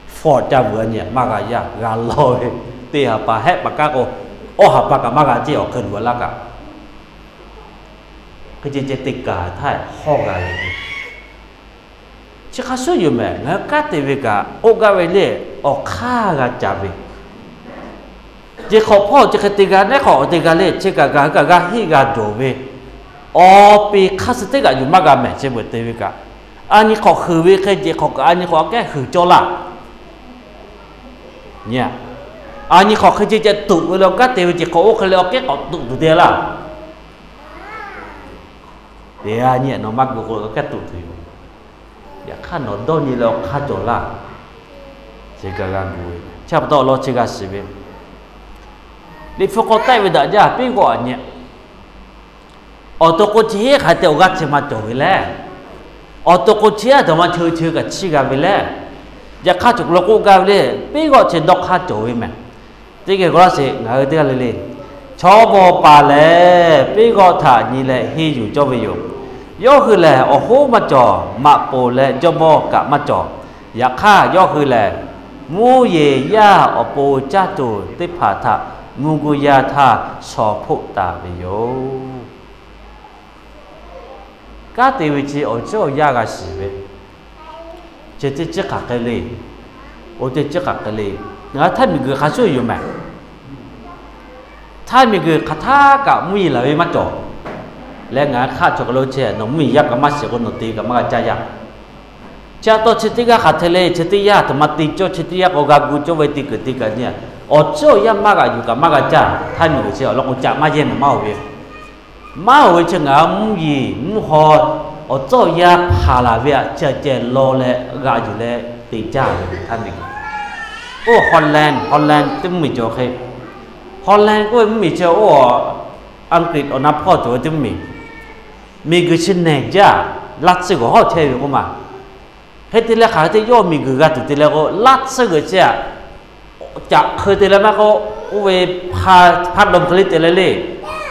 Ford ca vuiˬ a nyi maˇ g'a yaˇ, g'a lawˇ ve. Teˇ ha pa hehˆ pa kaˉ k'o, awˇ ha pa kaꞈ maˇ g'a ceˇ, awˬ hk'e luˬ a laˇ kaꞈ. Hk'e ceh ceh te kaꞈ htaˇ hawˇ g'a ve. Chi hk'a shuˍ yoˬ meh. Ngaˬ hui kanˉ te ve kaꞈ k'oˆ gaˇ ve le, awˬ hk'aˇ g'a ca ve. Jeˬ hk'awꞈ hpawˇ chi hk'e te g'a, nehˉ hk'awꞈ te g'a le, chi kaꞈ g'a, kaꞈ g'a heˆ g'a jawˬ ve, awˬ peˍ hk'aˇ suh teˇ g'aꞈ yuˬ maˇ g'a mehˬ. Chi beuꞈ te ve kaꞈ, a nyi hk'awꞈ heuˬ ve hk'e jeˬ hk'awꞈ kaꞈ a nyi hk'awꞈ aꞈ kehˉ heuˬ cawˇ laˇ. Nyi, a nyi hk'awꞈ hk'e ceh ceh tuꞈ ve le, awˬ kanˉ te ve jeˬ hk'awꞈ oˇ hk'e le awˬ kehˉ k'awꞈ tuꞈ tuˬ te laˇ. Te a nyi nawˬ maˇ gu k'o, awˬ kanˉ tuꞈ tuˬ yoˬ. Yaꞈ hk'aˇ nawˬ dawˇ nyi leh awˬ hk'aˇ cawˬ laˇ. Chi kaꞈ g'a gu ve. Chi pa taw awˬ lawn chi g'a shiˍ ve, Liꞈ hpu hk'aw tehˆ ve daꞈ jaˇ piˉ g'awˆ a nyi. Awˬ to k'o chi heˉ hk'aˬ hk'e te awˬ g'aˇ chi ma cawˬ ve le. Awˬ to k'o chi aˬ htoꞈ ma cheu cheu kaꞈ chiˇ g'a ve le. Yaꞈ hk'aˇ cawˬ lo k'oˆ gaˇ ve le, piˉ g'awˆ chi dawˇ hk'aˇ cawˬ ve mehˬ. Teˇ geh k'o laˇ sheˍ, ngaˬ hui teˇ g'aˇ le le, chaw bawˬ paˍ lehˬ piˉ g'awˆ htaꞈ nyi leh henˇ yuˬ cawˇ ve yoˬ. Yawˇ hui lehˬ awˬ hoˉ maˇ cawˬ, maꞈ poˍ leh jawˇmawˇ kaꞈ maˇ cawˬ. Yaꞈ hk'aˇ yawˇ hui lehˬ, mvuhˇ yeˬ yaˇ awˬ pon caˇ tuˬ teˇ hpaˍ htaꞈ mvuhˇ guˇ yaˇ htaˇ shaw hpoˆ taˍ ve yoˬ. Kanˉ te ve chi awˬ ceuˬ awˬ yanˇ g'a shiˍ ve, chi teˇ ciˉ hk'aˬ hk'e le, oˇ teˇ ciˉ hk'aˬ hk'e le. Ngaˬ hui htaˇ miˬguiˬ hk'a shuˍ yoˬ mehˬ. Htaˇ miˬguiˬ hk'aˬ htaˆ kaꞈ mvuhˇ yeˬ laˬ ve maˇ cawˬ. Leh ngaˬ hui hk'aˆ cawˬ k'o lo chi nawˬ mvuhˇ yeˬ yaˇ kaꞈ maˇ shiˍ k'o nawˬ te kaꞈ maˇ g'a caˇ yaˇ. Chi pa taw chi teˇ g'aˇ hk'aˬ hk'e le, chi teˇ yanˇ htaꞈ ma te cawˇ, chi teˇ yanˇ k'o g'a gu cawˇ ve te kuiˬ te kaꞈ nyi. Awˬ ceuˬ awˬ yanˇ maˇ g'aꞈ yuˬ kaꞈ maˇ g'a caˇ. Htaˇ miˬguiˬ chi awˬ lawn k'o caꞈ maˇ yehˇ mehˬ maˇ oˬ ve. Maˇ oˬ ve chi ngaˬ hui mvuhˇ yeˬ mvuhˇ haw awˬ ceuˬ awˬ yanˇ hpanˍ laˬ ve aꞈ ceh ceh law leh g'aꞈ yuˬ leh te caˇ ve htaˇ miˬguiˬ. Oˇ Holland, Holland teˇ mvuhˇ miˬ cawˬ hk'e, Holland k'oˆ ve mvuhˇ miˬ chi oˇ Anˍgriˆ awˬ na hpawˇ cawˬ ve teˇ mvuhˇ miˬ. Miˬguiˬ chi nehˬ jaˇ, laˇ tsuhˇ g'awˬ hawˉ chehˇ ve k'oˆ ma. Hk'e te leh hk'aˬ hk'e te yawˇ miˬguiˬ g'a tuˬ te leh k'o, laˇ tsuhˇ g'euꞈ chi aꞈ caꞈ hk'eu te leh maˇ k'oˆ, oˇ ve hpaˇ dawˇ hk'e le te leh le,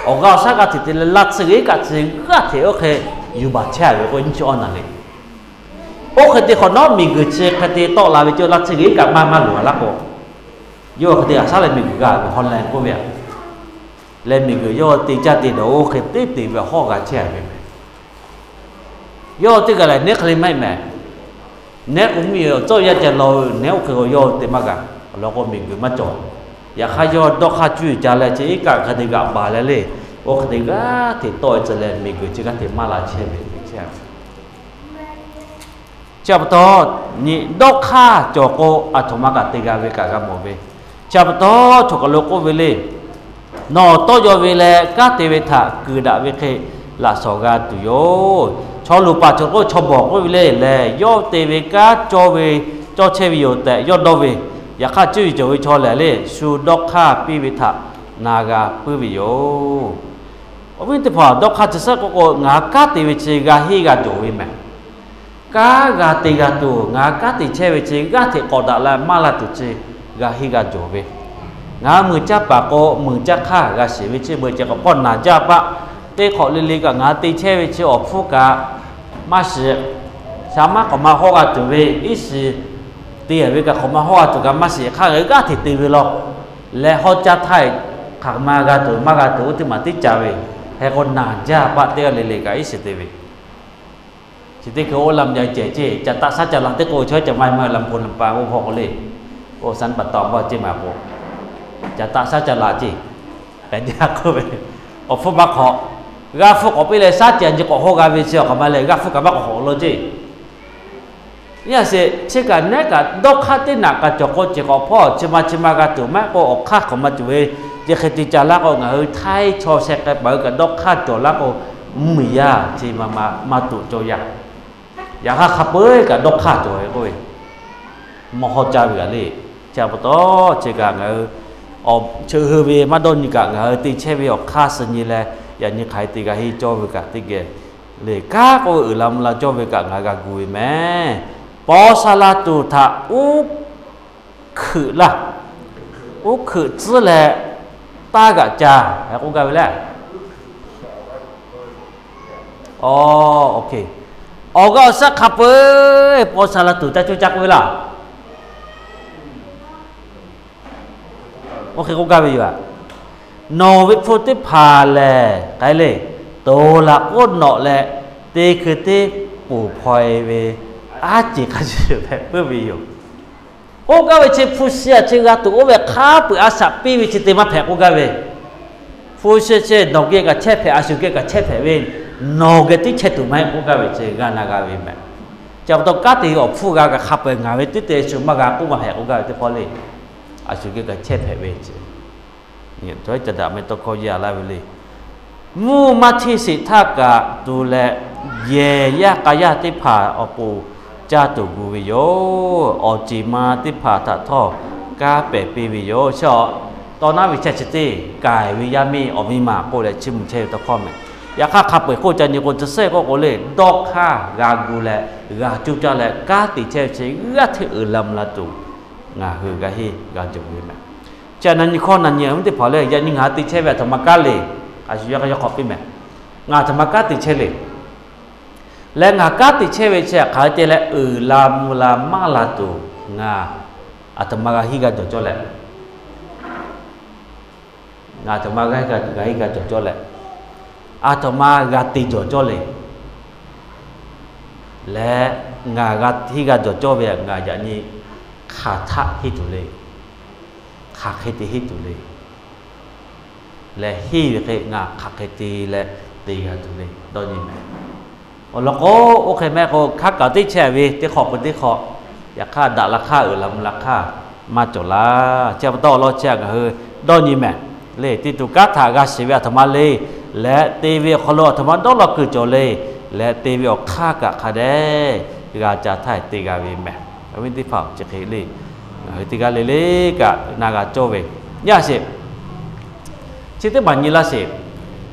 awˬ g'aˇ awˬ shaˉ g'a tuˬ te leh laˇ tsuhˇ g'euꞈ kaꞈ chi g'aˇ hteꞈ oˇ hk'e yuˬ baˬ chehˇ a ve k'o nyiˇ chi awˇ naˍ le. Oˇ hk'e te hk'awꞈ nawˉ miˬguiˬ chi hk'e te tawˆ la ve cawˇ laˇ tsuhˇ g'euꞈ kaꞈ maˇ maˇ luˬ a laˇ k'o, yawˇ hk'e te g'aꞈ shaˉ leh miˬguiˬ g'a ve Holland k'oˆ ve aꞈ leh miˬguiˬ yawˇ te caˇ te dawˬ oˇ hk'e teˇ te ve hawˉ g'a chehˇ a ve mehˬ. Yawˇ teˇ g'aˇ lehˬ nehˉ hk'e le maˇ heˆ mehˬ. Nehˉ k'o mvuhˇ yeˬ awˬ ceuˬ awˬ yanˇ ceh law, nehˉ oˇ hk'e k'o yawˇ te maˇ g'a. Awˬ lawn k'o miˬguiˬ maˇ cawˬ. Yaꞈ hk'aˇ yawˇ dawˇ hk'aˇ cuˇ yiˍ ca leh chi iˉ kaˆ hk'a te g'aꞈ baˬ leh le, oˇ hk'e te g'aˇ hteꞈ tawˆ e tcuh leh miˬguiˬ chi g'aˇ hteꞈ maˇ la chehˇ ve te chehˇ a ve. Chi pa taw, nyi dawˇ hk'aˇ cawˬ k'o, aˬ htoꞈ ma kaꞈ te g'a ve kaꞈ g'a mawˬ ve. Chi pa taw, choˬ kaˬ lo k'oˆ ve le, nawˬ tawˇ yaw ve leh kanˉ te ve htaꞈ kuiˬ daꞈ ve hk'e laꞈ shawˍ g'a tuˬ yoˬ. Chaw luˬ paˍ cawˬ k'o, chaw bawˬ k'oˆ ve le lehˬ, yawˇ te ve kanˉ cawˇ ve, cawˇ chehˇ ve yoˬ tehꞈ yawˇ dawˇ ve. Yaꞈ hk'aˇ cuˇ yiˍ cawˬ ve chaw lehˬ le, shu dawˇ hk'aˇ piˇ ve htaꞈ na g'a puiˉ ve yoˬ. Awˬ viˉ teˇ hpaˍ, dawˇ hk'aˇ chi suhˉ k'oˆ k'o, ngaˬ hui kanˉ te ve chi g'a henˇ g'a jawˬ ve mehˬ. Kanˉ g'a te g'a tuˬ, ngaˬ hui kanˉ te chehˇ ve chi g'aˇ hteꞈ k'awꞈ daꞈ leh maˇ la tuˬ chi g'a henˇ g'a jawˬ ve. Ngaˬ hui mui caˇ paˍ k'o, mui caˇ hk'aˇ g'a shiˍ ve chi beuꞈ ceh k'awꞈ hpawˇ naˍ jaˇ paˆ. Teˇ hk'awꞈ le le kaꞈ ngaˬ hui te chehˇ ve chi awˬ hpfuhˇ kaꞈ maˇ shiˍ. Shaˍ maˇ k'awꞈ ma hawˇ g'a tuˬ ve iˉ shiˍ te a ve kaꞈ k'awꞈ ma hawˇ g'a tuˬ kaꞈ maˇ shiˍ. Hk'aˇ ngaˬ hui g'aˇ hteꞈ te ve law leh hawˇ caˇ htaˇ, hk'aˬ ma g'a tuˬ maˇ g'a tuˬ oˇ teˇ maˬ teˇ ca ve. Hk'e k'o naˍ jaˇ paˆ teˇ g'aˇ le le kaꞈ iˉ shiˍ te ve. Chi teˇ hkui oˇ lam ca cehˬ ceˇ, caꞈ taˆ shaˉ ca laꞈ teˇ k'o chaw ca maˇ maˇ lam k'o lam pa oˇ hpawˇ k'o le, oˇ sanˉ paˍ taw maˇ ceˇ maˍ k'o, caꞈ taˆ shaˉ ca laꞈ ceˇ. K'ai jaˇ k'oˆ ve, awˬ hpfuhˇ maˇ hk'awꞈ. G'a hpfuhˇ k'awꞈ piˇ leh shaˉ ceh nyi k'awꞈ hawˇ g'a ve chi awˬ hk'aˬ ma leh g'a hpfuhˇ kaꞈ maˇ k'awꞈ hawꞈ law ceˇ. Yaˇ sheˍ, chi kaꞈ nehˉ kaꞈ dawˇ hk'aˇ teˇ naꞈ kaꞈ cawˬ k'o, ceh k'awꞈ hpawˇ chi ma chi ma g'a tuˬ maˇ k'o, awˬ hk'aˇ hk'awꞈ ma tuˬ ve, chi hk'e te ca laˇ k'o, ngaˬ hui htaiˇ chaw sheh k'ai paˍ hui kaꞈ dawˇ hk'aˇ cawˬ laˇ k'o, mvuhˇmiˬ yaˇ chi ma ma maˇ tuꞈ cawˇ yaˇ. Yaꞈ hk'aˇ hk'a peu-eˬ kaꞈ dawˇ hk'aˇ cawˬ ve k'oˆ ve, mvuhˇ hawˇ caˇ ve kaꞈ le. Chi pa taw, chi kaꞈ ngaˬ hui awˬ chi hui ve maˇ dawˇ nyi kaꞈ ngaˬ hui te chehˇ ve awˬ hk'aˇ suh nyi leh, yaꞈ nyi hk'aˬ hk'e te g'a henˇ cawˇ ve kaꞈ teˇ geh le. Kanˉ k'oˆ ve uiˍ la mvuh la cawˇ ve kaꞈ ngaˬ hui g'a gu ve mehˍ. Paw sha la tuˬ htaꞈ uˉ hkeuꞈ laˇ, uˉ hkeuꞈ tcuhˉ leh taˇ g'aꞈ ca, k'oˆ gaˇ ve le. Awˬ g'aˇ awˬ shaˉ hk'a peu-eˬ paw sha la tuˬ ca coˇ caˇ k'oˆ ve laˇ. Oˇ hk'e k'oˆ gaˇ ve yoˬ. Nawˬ ve hpu teˇ hpaˍ lehˬ k'ai le, toˍ laꞈ k'oˆ nawꞈ leh, teˇ hkui teˇ poˬ hpaw-e ve, aˉ ceˬ hk'a shuˍ hpehꞈ puiˉ ve yoˬ. K'oˆ gaˇ ve chi hpu shi aꞈ chi g'a tuˬ oˇ ve hk'a peu-eˬ a shaꞈ piˇ ve chi te maˇ hpehꞈ k'oˆ gaˇ ve. Hpu shi chi nawˬ geh kaꞈ chehˇ hpehꞈ, a shu geh kaꞈ chehˇ hpehꞈ ve, nawˬ geh tiˉ chehˇ tuˬ maˇ heˆ k'oˆ gaˇ ve chi g'a na g'a ve mehˍ. Chi pa taw kanˉ te ve awˬ hpfuhˇ g'a kaꞈ hk'a peu-eˬ ngaˬ ve teˇ te shu maˇ g'a k'oˆ maˇ hpehꞈ k'oˆ gaˇ ve teˇ hpawˇ le. A shu geh kaꞈ chehˇ hpehꞈ ve chi Ca daꞈ meh tawˇ hkawˇ yaˇ laˇ ve le. Mvuhˇ maˇ hteˇ sheˍ htaˇ kaꞈ tu leh, yehˬ yaˇ k'a yaˇ teˇ hpaˍ awˬ pon caˇ tuˬ gu ve yoˬ. Awˬ ceˬ ma teˇ hpaˍ htaꞈ htawˇ kanˉ pehˍ piˇ ve yoˬ. Chi taw naˉ ve chehˇ chi teˇ k'ai ve yaˇ miˇ awˬ miˇ ma k'oˆ leh chiˇ mvuh chehˇ ve tawˇ hkawˇ mehˍ. Yaꞈ hk'aˇ hk'a peu-eˬ k'oˆ ca nyi k'o, chi sehˉ k'oˆ k'o le, dawˇ hk'aˇ g'a gu leh, g'a coˇ caˇ leh kanˉ te chehˇ ve chi g'aˇ hteˇ uiˍ la mvuh la tuˬ ngaˬ hui g'a henˇ g'a jawˬ ve mehˍ. Chi na nyi hkawˇ na nyi ve teˇ hpaˍ le, yaꞈ nyi ngaˬ hui te chehˇ ve aˬ htoꞈ ma kanˉ le. A shu yaˇ k'a yaˇ hk'awꞈ piˇ mehˍ. Ngaˬ aˬ htoꞈ ma kanˉ te chehˇ le. Leh ngaˬ kanˉ te chehˇ ve chi hk'aˬ hk'e te leh uiˍ la mvuh la maˇ la tuˬ ngaˬ aˬ htoꞈ ma g'a henˇ g'a jawˬ cawˇ leh, ngaˬ aˬ htoꞈ ma g'a henˇ g'a jawˬ cawˇ leh, aˬ htoꞈ ma g'a te jawˬ cawˇ le. Leh ngaˬ g'a henˇ g'a jawˬ cawˇ ve ngaˬ yaꞈ nyi hk'aˬ htaˆ henˇ tuˬ le. Hk'aˬ hk'e te henˇ tuˬ le. Leh henˇ ve hk'e ngaˬ hk'aˬ hk'e te leh te g'a tuˬ le dawˇ nyi mehˍ. Awˬ lawn k'o, oˇ hk'e mehˆ k'o hk'aˉ kaꞈ teˇ chehˇ ve teˇ hk'awꞈ k'o teˇ hk'awꞈ, yaꞈ hk'aˇ daꞈ la hk'aˇ uiˍ la mvuh la hk'aˇ maˇ cawˬ laˇ. Chi pa taw awˬ lawn chi htaꞈ ngaˬ hui dawˇ nyi mehˍ. Le te tuˬ kanˉ htaꞈ g'a shiˍ ve aˬ htoꞈ ma le, leh te ve awˬ hk'aw lo aˬ htoꞈ ma dawˇ law kuiˬ cawˬ le, leh te ve awˬ hk'aˇ kaꞈ hk'a dehꞈ g'a ca htaˇ te g'a ve mehˍ. Awˬ viˉ teˇ hpaˍ-oˬ, chi hk'e le ngaˬ hui teˇ g'aˇ le le kaꞈ na g'a cawˇ ve yaˇ sheˍ. Chi teˇ maˬ nyi laˇ sheˍ.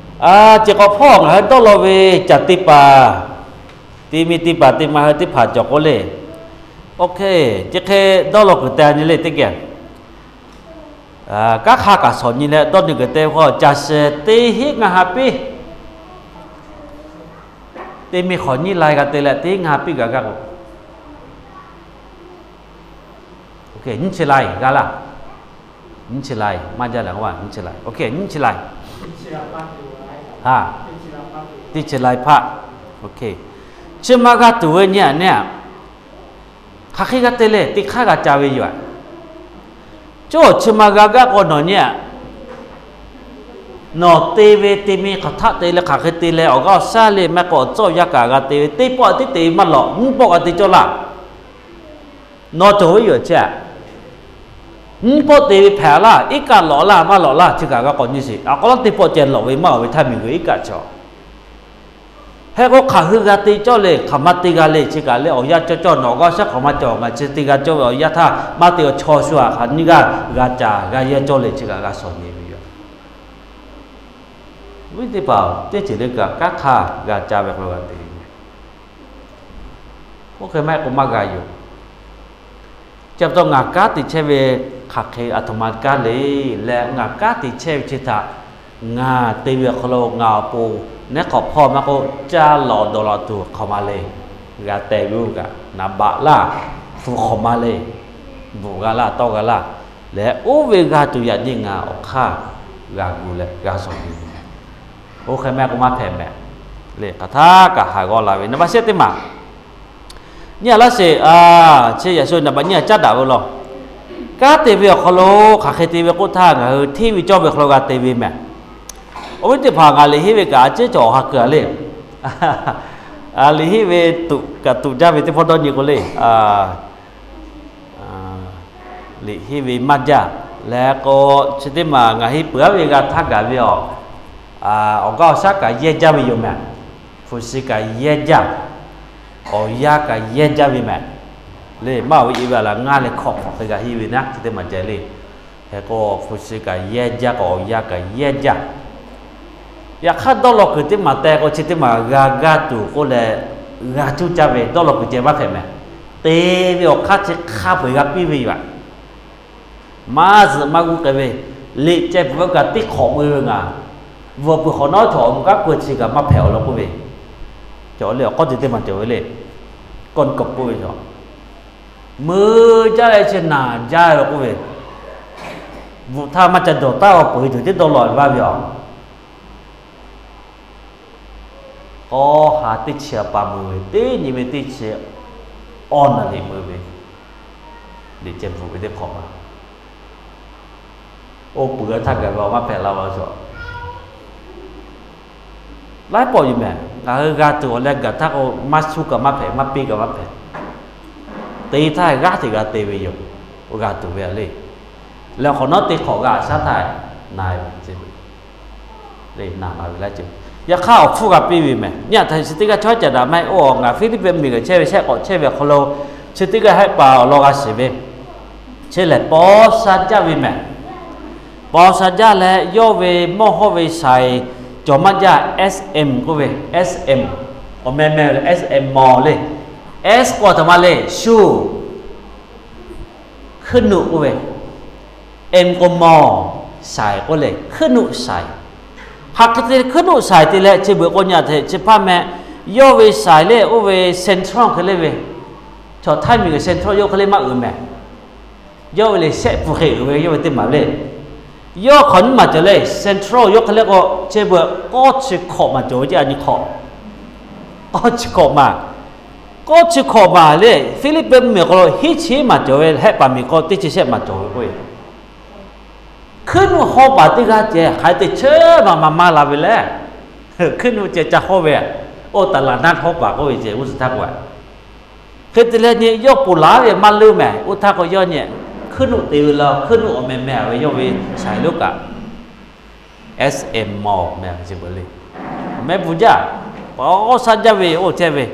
Ceh k'awꞈ hpawˇ ngaˬ hui dawˇ law ve caˬ te paˍ, te mi te paˍ te ma hui teˇ hpaˍ cawˬ k'o le. Oˇ hk'e, chi hk'e dawˇ law kuiˬ te nyi le teˇ geh. Kanˉ hk'aˇ kaꞈ shawˍ nyi leh dawˇ nyi kuiˬ te ve k'o, caˬ shiˍ te heˆ ngaˬ ha piˇ. Te mi hk'awꞈ nyiˇ lai g'a te leh te ngaˬ ha piˇ gaˬ gaˇ k'o, nyiˇ chi lai g'a laˇ. Nyiˇ chi lai maˇ jaˇ leh, nyiˇ chi lai, nyiˇ chi lai, teˇ chi lai hpaˆ. Chi ma g'a tuˬ ve nyi aꞈ nehˉ aꞈ, hk'aˬ hk'e g'a te leh teˇ hk'aˇ g'a ca ve yoˬ aꞈ. Cawˇ chi ma g'a gaˇ k'o nawˬ nyi aꞈ, nawˬ te ve te mi hk'aˬ htaˆ te leh hk'aˬ hk'e te leh awˬ g'aˇ awˬ shaˉ le maˇ k'o awˬ tcuhˉ awˬ yanˇ kaꞈ g'a te ve, teˇ pawˆ teˇ te ve maˇ lawꞈ, nyiˇ pawˆ g'a te cawˇ laˇ. Nawˬ cawˬ ve yoˬ chi aꞈ. Nyiˇ pawˆ te ve hpehꞈ laˇ, iˉ kaˆ lawꞈ laˇ maˇ lawꞈ laˇ chi kaꞈ g'a k'awꞈ nyi sheˍ. Aˬ k'aw laˇ teˇ pawˆ ceh lawꞈ ve maˇ g'a ve htaˇ miˬguiˬ iˉ kaˆ cawˬ. Hk'e k'o hk'aˬ hui g'a te cawˇ le, hk'aˬ ma te g'a le chi kaꞈ leh awˬ yanˇ cawˇ cawˇ nawˬ g'aˇ shaˉ hk'awꞈ ma cawˬ, ngaˬ chi te g'a cawˇ ve awˬ yanˇ htaˇ maˇ te awˬ chaw shu aꞈ hk'aˬ nyiˇ g'aˇ g'a caˍ g'a yehˇ cawˇ le chi kaꞈ g'a shawˍ nyi ve yoˬ. Viˉ teˇ hpaˍ-oˬ, teˇ ceuˬ le kaꞈ kanˉ hk'aˇ g'a ca ve hk'aw lo g'a te ve. Oˇ hk'e maˇ heˆ k'o maˇ g'a yoˬ. Chi pa taw ngaˬ kanˉ te chehˇ ve hk'aˬ hk'e aˬ htoꞈ ma kanˉ le leh ngaˬ kanˉ te chehˇ ve chi htaꞈ ngaˬ te ve awˬ hk'aw lo ngaˬ awˬ pon nehˉ hk'awꞈ hpawˇ maˇ k'oˆ, caˇ lawꞈ dawˬ lawꞈ tuˬ hk'awꞈ ma le. G'a teh ve oˇ kaꞈ naˍ baꞈ laˇ, hpu hk'awꞈ ma le, bvuhꞈ g'a laˇ, tawˇ g'a laˇ. Leh oˇ ve g'a tuˬ yaꞈ nyi ngaˬ awˬ hk'aˇ g'a gu leh g'a shawˍ ve. Oˇ hk'e maˇ k'o maˇ hpehꞈ mehˍ. Le hk'aˬ htaˇ kaꞈ haiˬ g'awˇ la ve naˍ baꞈ shehˆ teˇ maˬ nyi aꞈ laˇ sheˍ. Chi yaꞈ shu naˍ baꞈ nyi aꞈ caˉ daꞈ ve law. Kanˉ te ve awˬ hk'aw lo hk'aˬ hk'e te ve k'oˆ htaˇ ngaˬ hui hteˇ ve cawˇ ve hk'aw lo g'a te ve mehˍ. Awˬ viˉ teˇ hpaˍ, ngaˬ liꞈ henˇ ve kaꞈ a ciˉ cawˬ awˬ ha kuiˬ a le. Liꞈ henˇ ve tuꞈ kaꞈ tuꞈ jaˇ ve teˇ pawˆ dawˇ nyi k'o le, liꞈ henˇ ve maˇ jaˇ. Leh k'o, chi teˇ maˬ ngaˬ henˇ peuˬ aˉ ve g'a htaˇ gaˬ ve awˬ, awˬ gaˇ awˬ shaˉ kaꞈ yehˇ jaˇ ve yoˬ mehˍ. Hpu shi kaꞈ yehˇ jaˇ, awˬ yanˇ kaꞈ yehˇ jaˇ ve mehˍ. Le maˇ awˬ ve i ve a laˬ ngaˇ leh hkawꞈ hk'awꞈ hk'e g'a henˇ ve naˉ, chi teˇ maˬ ceh le. Hk'e k'o, hpu shi kaꞈ yehˇ jaˇ k'o, awˬ yanˇ kaꞈ yehˇ jaˇ. Yaꞈ hk'aˇ, dawˇ law kuiˬ teˇ maˬ te k'o, chi teˇ maˬ g'a gaˇ tuˬ k'oˆ leh, g'a cuˇ caˇ ve dawˇ law kuiˬ ceh maˇ hpehꞈ mehˍ. Te ve awˬ hk'aˇ chi hk'a peu eˬ g'a piˇ ve yoˬ aꞈ. Maˇ zuhꞈ maˇ g'uˇ k'ai ve, liꞈ ceh peuˬ ve kaꞈ teˇ hk'awꞈ mui ve ngaˬ, bvuhꞈ peuˬ hk'awꞈ nawˉ chaw awˬ mvuh kaˉ keu chi kaꞈ maˇ hpehꞈ awˬ lawn k'oˆ ve, cawˬ le awˬ k'awˇ te teˇ maˬ cawˬ ve le. Kawˇ nyi kawꞈ k'oˆ ve chaw, mui jaˇ leh chi naˬ jaˇ ve k'oˆ ve, bvuhꞈ htaˇ maˇ ca dawˬ taˉ awˬ peuˬ ve cawˬ teˇ dawˇ law ve vaˇ ve aˬ. K'awˇ ha teˇ chi pa mui ve, teˇ nyi ve teˇ chi awˇ naˬ liꞈ mui ve, liꞈ ceh bvuhꞈ ve teˇ hk'awꞈ ma, oˇ peuˬ htaˇ gaˬ ve awˬ maˇ hpehꞈ la ve chaw. Laiˉ pawˆ yoˬ mehˍ. Ngaˬ hui g'a tuˬ awˬ leh gaˬ htaˇ k'o, maˇ shuˇ kaꞈ maˇ hpehꞈ, maˇ piˇ kaꞈ maˇ hpehꞈ. Te htaˇ g'aˇ hteꞈ g'a te ve yoˬ. G'a tuˬ ve a le. Leh hk'awꞈ nawˉ te hk'awꞈ g'a shaˉ htaˇ na ve le, na la ve laˇ ceuˬ. Yaꞈ hk'aˇ, awˬ hpfuhˇ g'a piˇ ve mehˍ. Nyi a htaꞈ chi teˇ g'aˇ chaw caꞈ daꞈ maˇ heˆ. Oˇ, ngaˬ Hpiˇliˇpiˆ miˬguiˬ chehˇ ve shehˆ k'awꞈ chehˇ ve awˬ hk'aw lo, chi teˇ g'aˇ hehˆ paˍ awˬ lawn g'a shiˍ ve, chi lehˬ paw sha jaˇ ve mehˍ. Paw sha jaˇ leh, yawˇ ve mawˇ hawˇ ve shaiˍ cawˬ maˇ jaˇ, S M k'oˆ ve, S M, awˬ meh meh leh S M mawˬ le. S k'o a htoꞈ ma le, shu, hkuiˉ nuˆ k'oˆ ve, M k'o mawˬ, shaiˍ k'oˆ le, hkuiˉ nuˆ shaiˍ. Hk'aˬ hk'e te hkuiˉ nuˆ shaiˍ te leh chi beuꞈ k'o nyi a hteꞈ chi hpaˇ meh, yawˇ ve shaiˍ le oˇ ve central hk'e le ve, chaw htaiˇ miˬguiˬ central yawˇ hk'e le maˇ uiˍ mehˍ. Yawˇ ve lehˬ shehˆ pfuhˍ hk'e uiˍ ve yawˇ ve teˇ maˬ le. Yawˇ hk'awꞈ nyiˇ maˬ cawˬ le, central yawˇ hk'e le k'o, chi beuꞈ k'awˇ chi hkawꞈ maˬ cawˬ ve ceˇ, a nyi hk'awꞈ, k'awˇ chi hkawꞈ maˬ, k'awˇ chi hkawꞈ maˬ le. Hpiˇliˇpiˆ mvuhˇmiˬ hk'aw lo hiˉ chi maˬ cawˬ ve, hehˆ paˍ miˬ hk'aw teˇ chi shehˆ maˬ cawˬ ve k'o, hkuiˉ nuˆ haw paˍ teˇ g'aˇ ceh hk'aˬ hk'e te chehˇ maˬ maˬ maˇ la ve le. Hkuiˉ nuˆ ceh ca hawˇ ve, oˇ taˍ laˬ naˆ haw paˍ k'oˆ ve ceh g'uˇ suhˍ htaˇ k'o, hk'e te leh nyi yawˇ ponˬ laˬ ve maˇ leuˇ mehˍ. Oˇ htaˇ k'o yawˇ nyi hkuiˉ nuˆ te ve la, hkuiˉ nuˆ awˬ meh meh a ve yawˇ ve shaiˍ lonˉ kaꞈ S M mawˬ meh ve ce beuꞈ le. Awˬ meh bvuhꞈ jaˇ, paw sha jaˇ ve oˇ chehˇ ve,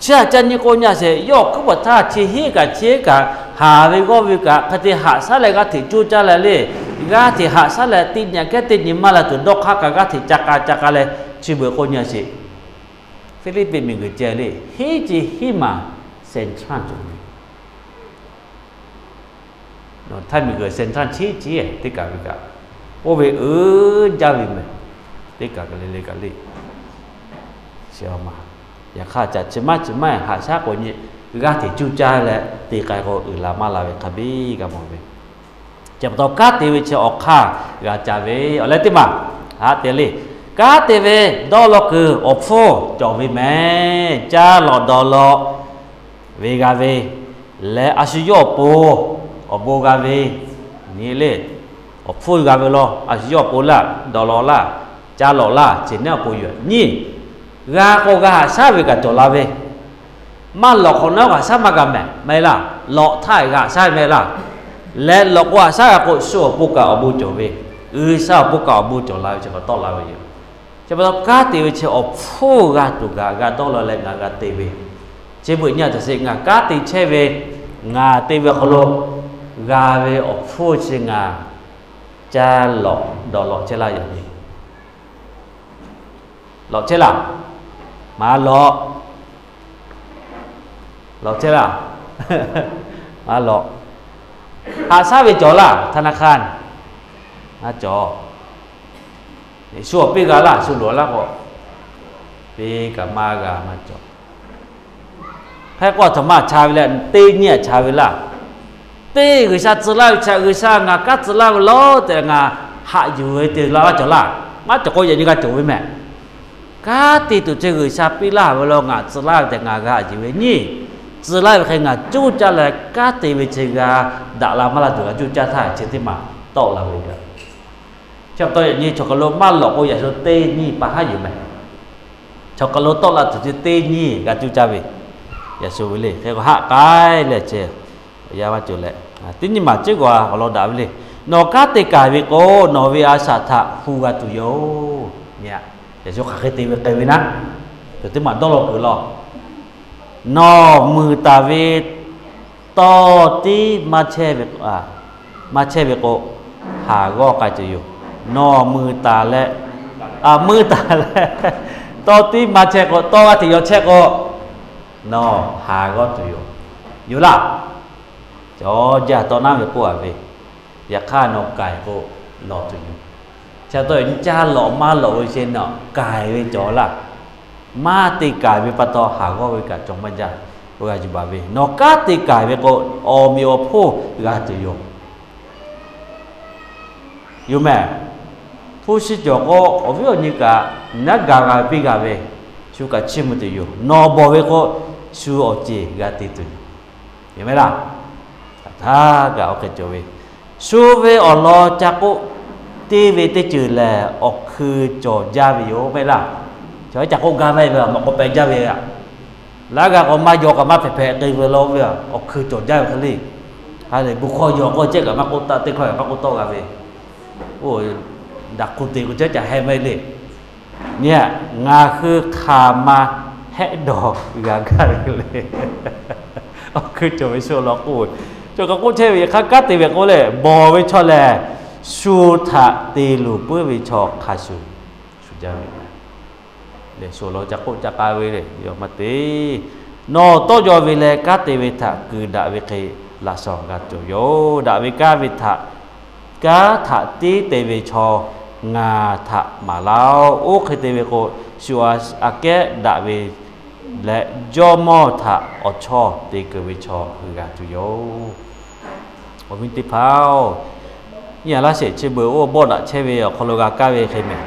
chi htaꞈ ca nyi k'o nyi a sheˍ, yawˇ hkuiˉ paˍ htaˇ chi heˆ kaꞈ chi heˆ kaꞈ, haˍ ve g'awˇ ve kaꞈ hk'e te haꞈ shaˉ leh g'aˇ hteꞈ coˇ caˇ leh le, g'aˇ hteꞈ haꞈ shaˉ leh teˇ nyi kehˉ teˇ nyi maˇ la tuˬ dawˇ hk'aˇ kaꞈ g'aˇ hteꞈ ca k'a ca k'a leh, chi beuꞈ k'o nyi a sheˍ, Hpiˇliˇpiˆ miˬguiˬ ceh le, hiˉ ce hiˉ maˬ central cawˬ ve. Htaiˇ miˬguiˬ central chi ce teˇ kaˬ ve kaꞈ, oˇ ve uiˍ jaˇ ve mehˍ. Teˇ kaˬ kaꞈ le le kaꞈ le. Yaꞈ hk'aˇ, caꞈ chi maˇ chi maˇ haꞈ shaˉ k'o nyi, g'aˇ hteꞈ cuˇ caˇ leh te k'ai k'o uiˍ la maˇ la ve hk'a biˇ g'a mawˬ ve. Chi pa taw kanˉ te ve chi awˬ hk'aˇ g'a ca ve awˬ leh teˇ maˬ haꞈ te le. Kanˉ te ve dawˇ law kuiˬ awˬ hpfuhˇ cawˬ ve mehˍ. Caˇ lawꞈ dawˬ lawꞈ ve g'a ve leh, a shu yawˇ awˬ pon awˬ bon g'a ve nyi le. Awˬ hpfuhˇ g'a ve law, a shu yawˇ awˬ pon laˇ, dawˬ lawꞈ laˇ, caˇ lawꞈ laˇ, ceˬ neˉ awˬ pon yoˬ. Nyi, g'a k'o g'a haꞈ shaˉ ve kaꞈ cawˬ la ve, maˇ lawꞈ hk'awꞈ nawˉ g'a shaˉ maˇ g'a mehˍ, maˇ heˆ laˇ. Lawꞈ htaˇ g'a shaˉ ve laˇ. Leh lawꞈ k'o haꞈ shaˉ g'a k'o, shu awˬ pon kaꞈ awˬ bon cawˬ ve, G'uiˬsha awˬ pon kaꞈ awˬ bon cawˬ la ve chi kaꞈ tawˆ la ve yoˬ. Chi pa taw kanˉ te ve chi awˬ hpfuhˇ g'a tuˬ kaꞈ g'a dawˇ law leh ngaˬ g'a te ve, chi beuꞈ nyi a taꞈ sheˍ, ngaˬ kanˉ te chehˇ ve, ngaˬ te ve awˬ hk'aw lo g'a ve awˬ hpfuhˇ chi ngaˬ caˇ lawꞈ dawˬ lawꞈ chehˇ laˇ yaꞈ ve. Lawꞈ chehˇ laˇ, maˇ lawꞈ. Lawꞈ chehˇ laˇ, maˇ lawꞈ. Haꞈ shaˉ ve cawˬ laˇ, ธนาคาร maˇ cawˬ. Shu awˬ piˇ g'a laˇ, shu loꞈ laˇ k'o, piˇ kaꞈ maˇ g'a maˇ cawˬ. Hk'e k'o a htoꞈ ma cha ve leh, teˇ nyi a cha ve laˇ. Teˇ G'uiˬsha tcuh laˇ ve chi, G'uiˬsha ngaˬ kanˉ tcuh laˇ ve law tehꞈ ngaˬ haꞈ yuˬ ve te la maˇ cawˬ laˇ. Maˇ cawˬ k'o yaꞈ nyi g'a cawˬ ve mehˍ. Kanˉ te tuˬ chi G'uiˬsha piˇ laˇ ve law ngaˬ tcuh laˇ ve tehꞈ ngaˬ g'a haꞈ yuˬ ve nyi. Tcuh laˇ ve hk'e ngaˬ coˇ caˇ leh kanˉ te ve chi g'a daꞈ la maˇ la tuˬ g'a coˇ caˇ htaˇ chi teˇ maˬ tawˆ la ve yoˬ. Chi pa taw yaꞈ nyi chaw hk'aˬ lo maˇ lawꞈ k'o, yaꞈ shu teˇ nyiˇ pa haˉ yoˬ meh. Chaw hk'aˬ lo tawˆ la tuˬ chi teˇ nyiˇ g'a cuˇ caˇ ve, yaꞈ shu ve le. Hk'e k'o haˆ k'ai leh ceh, awˬ yanˇ maˇ cawˬ leh, teˇ nyiˇ maˬ ceuˉ g'a awˬ lawn daꞈ ve le. Nawˬ kanˉ te k'ai ve k'o, nawˬ ve a shaꞈ htaꞈ hu g'a tuˬ yoˬ. Yaꞈ shu hk'aˬ hk'e te ve k'ai ve naˉ, cawˬ teˇ maˬ dawˇ law kuiˬ law. Nawˬ muiˬ taˍ ve tawˇ tiˉ maˇ chehˇ ve k'o, haˍ g'awˇ k'ai tuˬ yoˬ. Nawˬ muiˬ taˍ leh, muiˬ taˍ leh tawˇ tiˉ maˇ chehˇ k'o, tawˇ g'aˇ hteꞈ yaw chehˇ k'o, nawˬ haˍ g'awˇ tuˬ yoˬ. Yoˬ laˇ. Cawˬ jaˇ tawˇ naˉ ve k'oˆ a ve, yaꞈ hk'aˇ nawˬ k'ai k'o, lawˬ tuˬ yoˬ. Chi pa taw nyi caˇ lawꞈ maˇ lawꞈ ve che nawˬ k'ai ve cawˬ laˇ. Maˇ te k'ai ve pa taw haˍ g'awˇ ve kaꞈ cawˬ maˇ jaˇ. Oˇ g'a yuˬ baˬ ve, nawˬ kanˉ te k'ai ve k'o, awˬ meꞈ awˬ hponˇ g'a tuˬ yoˬ. Yoˬ meh. Hpu shi cawˬ k'o, awˬ viˉ awˬ nyi kaꞈ naˉ ga g'a piˇ g'a ve, shu kaꞈ chiˇ mvuh tuˬ yoˬ. Nawˬ bawˬ ve k'o, shu awˬ ceˬ g'a te tuˬ yoˬ. Yoˬ meh laˇ. Htaˇ kaꞈ oˇ hk'e cawˬ ve, shu ve awˬ lawn ca k'oˆ teˇ ve teˇ ceuˬ lehˬ, awˬ hkui cawˬ jaˇ ve yoˬ meh laˇ. Chaw ca k'oˆ gaˇ ve ve mawꞈ k'aw peh jaˇ ve a. Laˇ g'a k'o maˇ yaw kaꞈ maˇ hpehꞈ hpehꞈ k'ai ve law ve, awˬ hkui cawˬ jaˇ ve hk'e le. Ha lehˬ, bon hkawˇ yaw k'o ceh kaꞈ maˇ k'oˆ taˆ, teˇ hkawˇ kaꞈ maˇ k'oˆ tawˆ g'a ve. Oˇ, daꞈ hk'u te k'o ceh ca heh maˇ heˆ le. Nyi, ngaˬ hui hk'aˬ ma hehˆ dawˬ g'a gaˇ ve le. Awˬ hkui cawˬ ve shu awˬ lawn k'oˆ ve, cawˬ kaꞈ k'oˆ chehˇ ve, yaꞈ hk'aˇ kanˉ te ve k'o lehˬ, bawˬ ve chaw lehˬ, shu htaꞈ te luˬ puiˉ ve chaw hk'a shuˍ shuˍ jaˇ ve le. Shu awˬ lawn ca k'oˆ ca k'ai ve le, yawˇ maˇ te. Nawˬ tawˇ yaw ve leh kanˉ te ve htaꞈ kuiˬ daꞈ ve hk'e laꞈ shawnˍ g'a cawˬ yoˬ. Daꞈ ve kanˉ ve htaꞈ, kanˉ htaꞈ tiˉ te ve chaw ngaˬ htaꞈ maˍ laˇ-oˆ. Oˇ hk'e te ve k'o, shu aꞈ kehˉ daꞈ ve leh Jawˇmawˇ htaꞈ awˬ chawˇ te keunˍ ve chaw g'a tuˬ yoˬ. Awˬ viˉ teˇ hpaˍ-oˬ, nyi a laˇ sheˍ chi beuꞈ oˇ bawˆ daꞈ chehˇ ve awˬ hk'aw lo g'a kaˇ ve hk'e meh.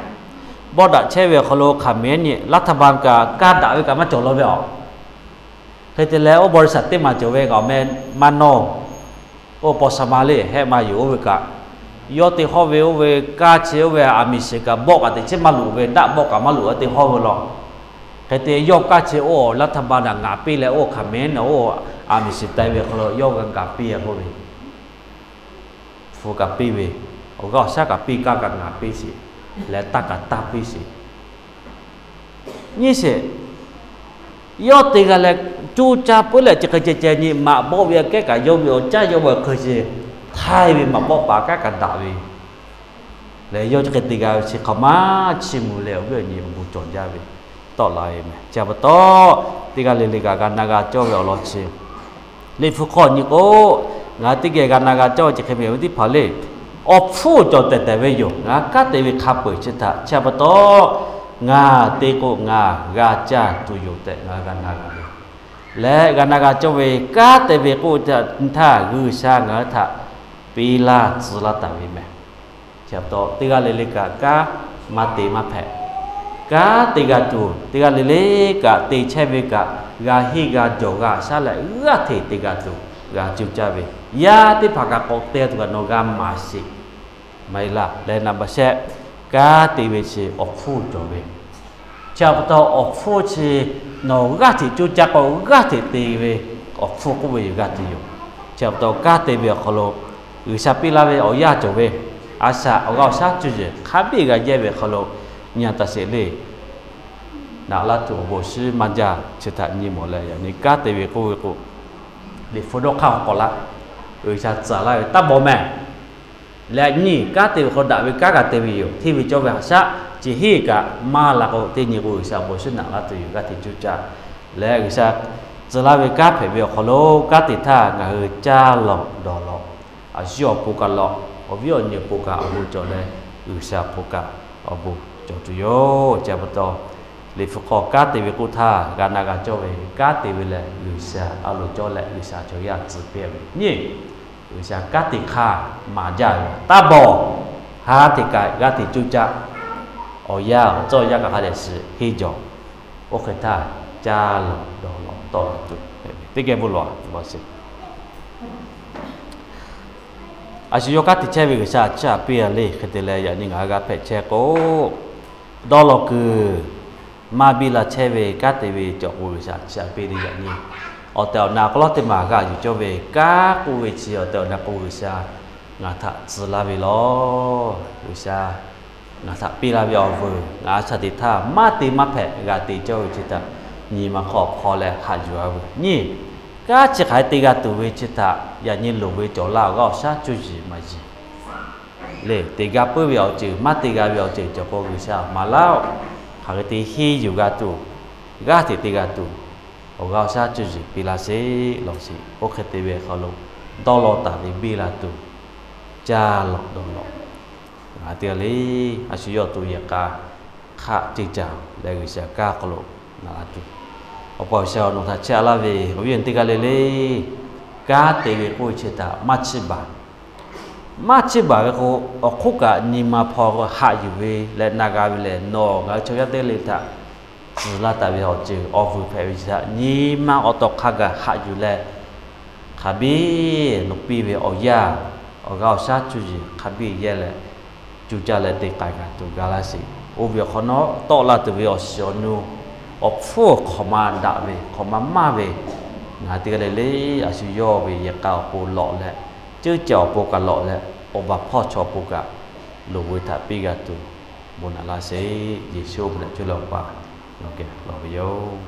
Bawˆ daꞈ chehˇ ve awˬ hk'aw lo hk'aˬ meh nyi laˇ htaˇ ba kaꞈ kaˇ daꞈ ve kaꞈ maˇ cawˬ law ve aˬ. Hk'e te leh oˇ บริษัท teˇ maˬ cawˬ ve kaꞈ meh maˇ nawˇ. Oˇ paw sha ma le hehˆ ma yoˬ oˇ ve kaꞈ, yawˇ te hawˇ ve oˇ ve kaˇ chi oˇ ve aˬ miˍ shiˍ kaꞈ bawˆ kaꞈ teꞈ chiˉ maˇ loꞈ ve, daˆ bawˆ kaꞈ maˇ loꞈ ve te hawˇ ve law. Hk'e te yawˇ kaˇ chi oˇ laˇ htaˇ ba naˬ ngaˍ piˇ leh oˇ hk'aˬ meh naˬ oˇ aˬ miˍ shiˍ tai ve hk'aw lo yawˇ g'a ngaˍ piˇ a k'oˆ ve, hpu kaꞈ piˇ ve, awˬ g'aˇ awˬ shaˉ kaꞈ piˇ, kaˇ kaꞈ ngaˍ piˇ sheˍ, leh taˇ kaꞈ taˇ piˇ sheˍ. Nyi sheˍ, yawˇ te g'a leh, cuˇ caˇ puiˉ leh chi hk'e ceh ceh nyi maꞈ bawˆ ve aꞈ kehˉ kaꞈ yawˇ ve awˬ caˉ yawˇ ve awˬ hk'e ce htaiˇ ve maꞈ bawˆ paˍ kanˉ kaꞈ daꞈ ve leh, yawˇ chi hk'e te g'a ve chi hk'aˬ ma chiˇ mvuh leh awˬ viˉ awˬ nyi awˬ bon cawˬ jaˇ ve tawˆ la ve meh. Chi pa taw, teˇ g'aˇ le le kaꞈ g'a na g'a cawˇ ve awˬ lawn chi Liꞈ hpu hk'aw nyi k'o, ngaˬ hui teˇ geh g'a na g'a cawˇ ve chi hk'e ve awˬ viˉ teˇ hpaˍ le, awˬ hpfuhˇ cawˬ tehˬ tehˬ ve yoˬ. Ngaˬ kanˉ te ve hk'a peu-eˬ chi htaꞈ chi pa taw, ngaˬ te k'o ngaˬ g'a caˇ tuˬ yoˬ tehꞈ ngaˬ hui g'a na g'a ve leh g'a na g'a cawˇ ve kanˉ te ve k'oˆ ve htaˇ G'uiˬsha ngaˬ hui htaꞈ piˇ laˇ tcuh laˇ taˍ ve meh. Chi pa taw teˇ g'aˇ le le kaꞈ kanˉ maˇ te maˇ hpehꞈ. Kanˉ te g'a tuˬ, teˇ g'aˇ le le kaꞈ te chehˇ ve kaꞈ g'a henˇ g'a jawˬ g'a shaˉ leh g'aˇ hteꞈ te g'a tuˬ g'a cuˇ caˇ ve, yaˇ teˇ hpaˍ kaꞈ k'awꞈ te tuˬ kaꞈ nawˬ g'a maˍ sheˍ. Maˇ heˆ laˇ leh naˍ baˍ shehˆ, kanˉ te ve chi awˬ hpfuhˇ cawˬ ve. Chi pa taw awˬ hpfuhˇ chi nawˬ g'aˇ hteꞈ cuˇ caˇ k'o g'aˇ hteꞈ te ve awˬ hpfuhˇ k'oˆ ve yoˬ g'a tuˬ yoˬ. Chi pa taw kanˉ te ve awˬ hk'aw lo G'uiˬsha piˇ laˇ ve awˬ yanˇ cawˬ ve, a shaꞈ awˬ g'aˇ awˬ shaˉ cuˇ yiˍ hk'a biˇ g'a yehˇ ve awˬ hk'aw lo nyi a taˍ sheˍ le. Naꞈ laˇ tuˬ awˬ bon shiˉ maˇ jaˇ. Chi htaꞈ nyi mawˬ leh yaꞈ nyi kanˉ te ve k'oˆ ve k'o, Liꞈ hpu dawˇ hk'aˇ k'awꞈ laˇ, G'uiˬsha tcuh laˇ ve taˇ bawˬ meh. Leh nyi kanˉ te ve hk'aw daꞈ ve kanˉ g'a te ve yoˬ. Hteˇ ve cawˇ ve haꞈ shaˉ chi henˇ kaꞈ maˇ la k'o, teˇ nyi k'o G'uiˬsha awˬ bon shiˉ naꞈ laˇ tuˬ yoˬ g'aˇ hteꞈ cuˇ caˇ. Leh G'uiˬsha tcuh laˇ ve kanˉ hpehꞈ ve awˬ hk'aw lo kanˉ te htaˇ ngaˬ hui caˇ lawˬ dawˬ lawˬ, a shu awˬ pon kaꞈ lawˬ, awˬ viˉ awˬ nyi awˬ pon kaꞈ awˬ bon cawˬ leh G'uiˬsha awˬ pon kaꞈ awˬ bon cawˬ tuˬ yoˬ. Chi pa taw, Liꞈ hpu hk'aw kanˉ te ve k'oˆ htaˇ g'a na g'a cawˇ ve kanˉ te ve lehˬ G'uiˬsha a loˍ cawˇ leh G'uiˬsha chaw yaˇ tcuh piˇ ve nyi. G'uiˬsha kanˉ te hk'aˇ maˍ jaˇ ve taˇ bawˬ, ha hteꞈ kaꞈ g'aˇ hteꞈ cuˇ caˇ. Awˬ yanˇ awˬ tcuhˇ awˬ yanˇ kaꞈ hk'a dehꞈ shiˍ henˇ jawˬ. Oˇ hk'e htaˇ caˇ lawˬ dawˬ lawˬ tawˆ la tuˬ teˇ geh bon lawˬ a sheˍ. A shu yawˇ kanˉ te chehˇ ve G'uiˬsha a ciˉ a piˇ a le. Hk'e te leh, yaꞈ nyi ngaˬ hui g'a hpehꞈ chehˇ k'o, dawˇ law kuiˬ maˇ biˇ la chehˇ ve kanˉ te ve cawˬ k'o, G'uiˬsha a ciˉ a piˇ le. Yaꞈ nyi awˬ tehˬ awˬ na k'aw lawˉ teˇ maˬ g'a yuˬ cawˇ ve kanˉ k'oˆ ve chi awˬ tehˬ awˬ na k'o, G'uiˬsha ngaˬ htaꞈ tcuh laˇ ve lawˬ. G'uiˬsha ngaˬ htaꞈ piˇ laˇ ve awˬ vuiˬ ngaˬ a shaꞈ teꞈ htaˇ, maˇ te maˇ hpehꞈ g'a te cawˇ ve chi htaꞈ nyi ma hk'aw hpawˇ leh haꞈ yuˬ a veuˬ. Nyi, kanˉ chi hk'aˬ hk'e te g'a tuˬ ve chi htaꞈ yaꞈ nyi loˍ ve cawˬ laˇ awˬ g'aˇ awˬ shaˉ cuˇ yiˍ maˍ yiˍ le. Te g'a puiˉ ve awˬ ceuˬ, maˇ te g'a ve awˬ ceuˬ cawˬ k'o, G'uiˬsha maˍ laˇ-oˆ. Hk'aˬ hk'e te henˇ yuˬ g'a tuˬ, g'aˇ hteꞈ te g'a tuˬ, awˬ g'aˇ awˬ shaˉ cuˇ yiˍ piˇ laˇ sheˍ lawˬ sheˍ. Oˇ hk'e te ve hk'aw lo dawˇ law taˍ ve biˇ la tuˬ, caˇ lawꞈ dawˬ lawꞈ, ngaˬ teˇ g'aˇ le, a shu yawˇ awˬ to yehˬ k'a hk'aˆ ceuˬ caˬ leh G'uiˬsha kanˉ hk'aw lo naꞈ la tuˬ, Awˬ pa G'uiˬsha awˬ nawˬ htaꞈ chehˇ a laˇ ve awˬ viˉ awˬ nyi teˇ g'aˇ le le, kanˉ te ve k'oˆ ve chi htaꞈ maˇ chiˇ baˬ. Maˇ chiˇ baˬ ve k'o, awˬ hk'oˆ kaꞈ nyi ma hpawˇ haꞈ yuˬ ve leh na g'a ve lehˬ, nawˬ ngaˬ hui chaw yaˇ teˇ g'aˇ le htaꞈ tcuh laˇ taˍ ve awˬ ceuˬ awˬ vuiˬ hpehꞈ ve chi htaꞈ nyi ma awˬ taw hk'a gaˬ haꞈ yuˬ leh, hk'a biˇ nawˬ piˇ ve awˬ yaˇ, awˬ g'aˇ awˬ shaˉ cuˇ yiˍ hk'a biˇ yehˇ leh, cuˇ caˇ leh te k'ai g'a tuˬ ga laˇ sheˍ. Oˇ ve awˬ hk'awꞈ nawˉ tawˆ la tuˬ ve awˬ shiˍ awˬ nu awˬ hpfuhˇ hk'awꞈ ma daꞈ ve hk'awꞈ ma maˇ ve, ngaˬ hui teˇ g'aˇ le le, a shu yawˇ ve yehˬ k'a awˬ pon lawꞈ leh, ceuˇ caˬ awˬ pon kaꞈ lawꞈ leh, awˬ baˬ hpawˇ chaw awˬ pon kaꞈ loˍ ve htaꞈ piˇ g'a tuˬ bon naꞈ laˇ sheˍ. Yeˍsuˆ awˬ meh leh cuˇ leh Awˬ pa nawˬ geh lawˬ ve yoˬ.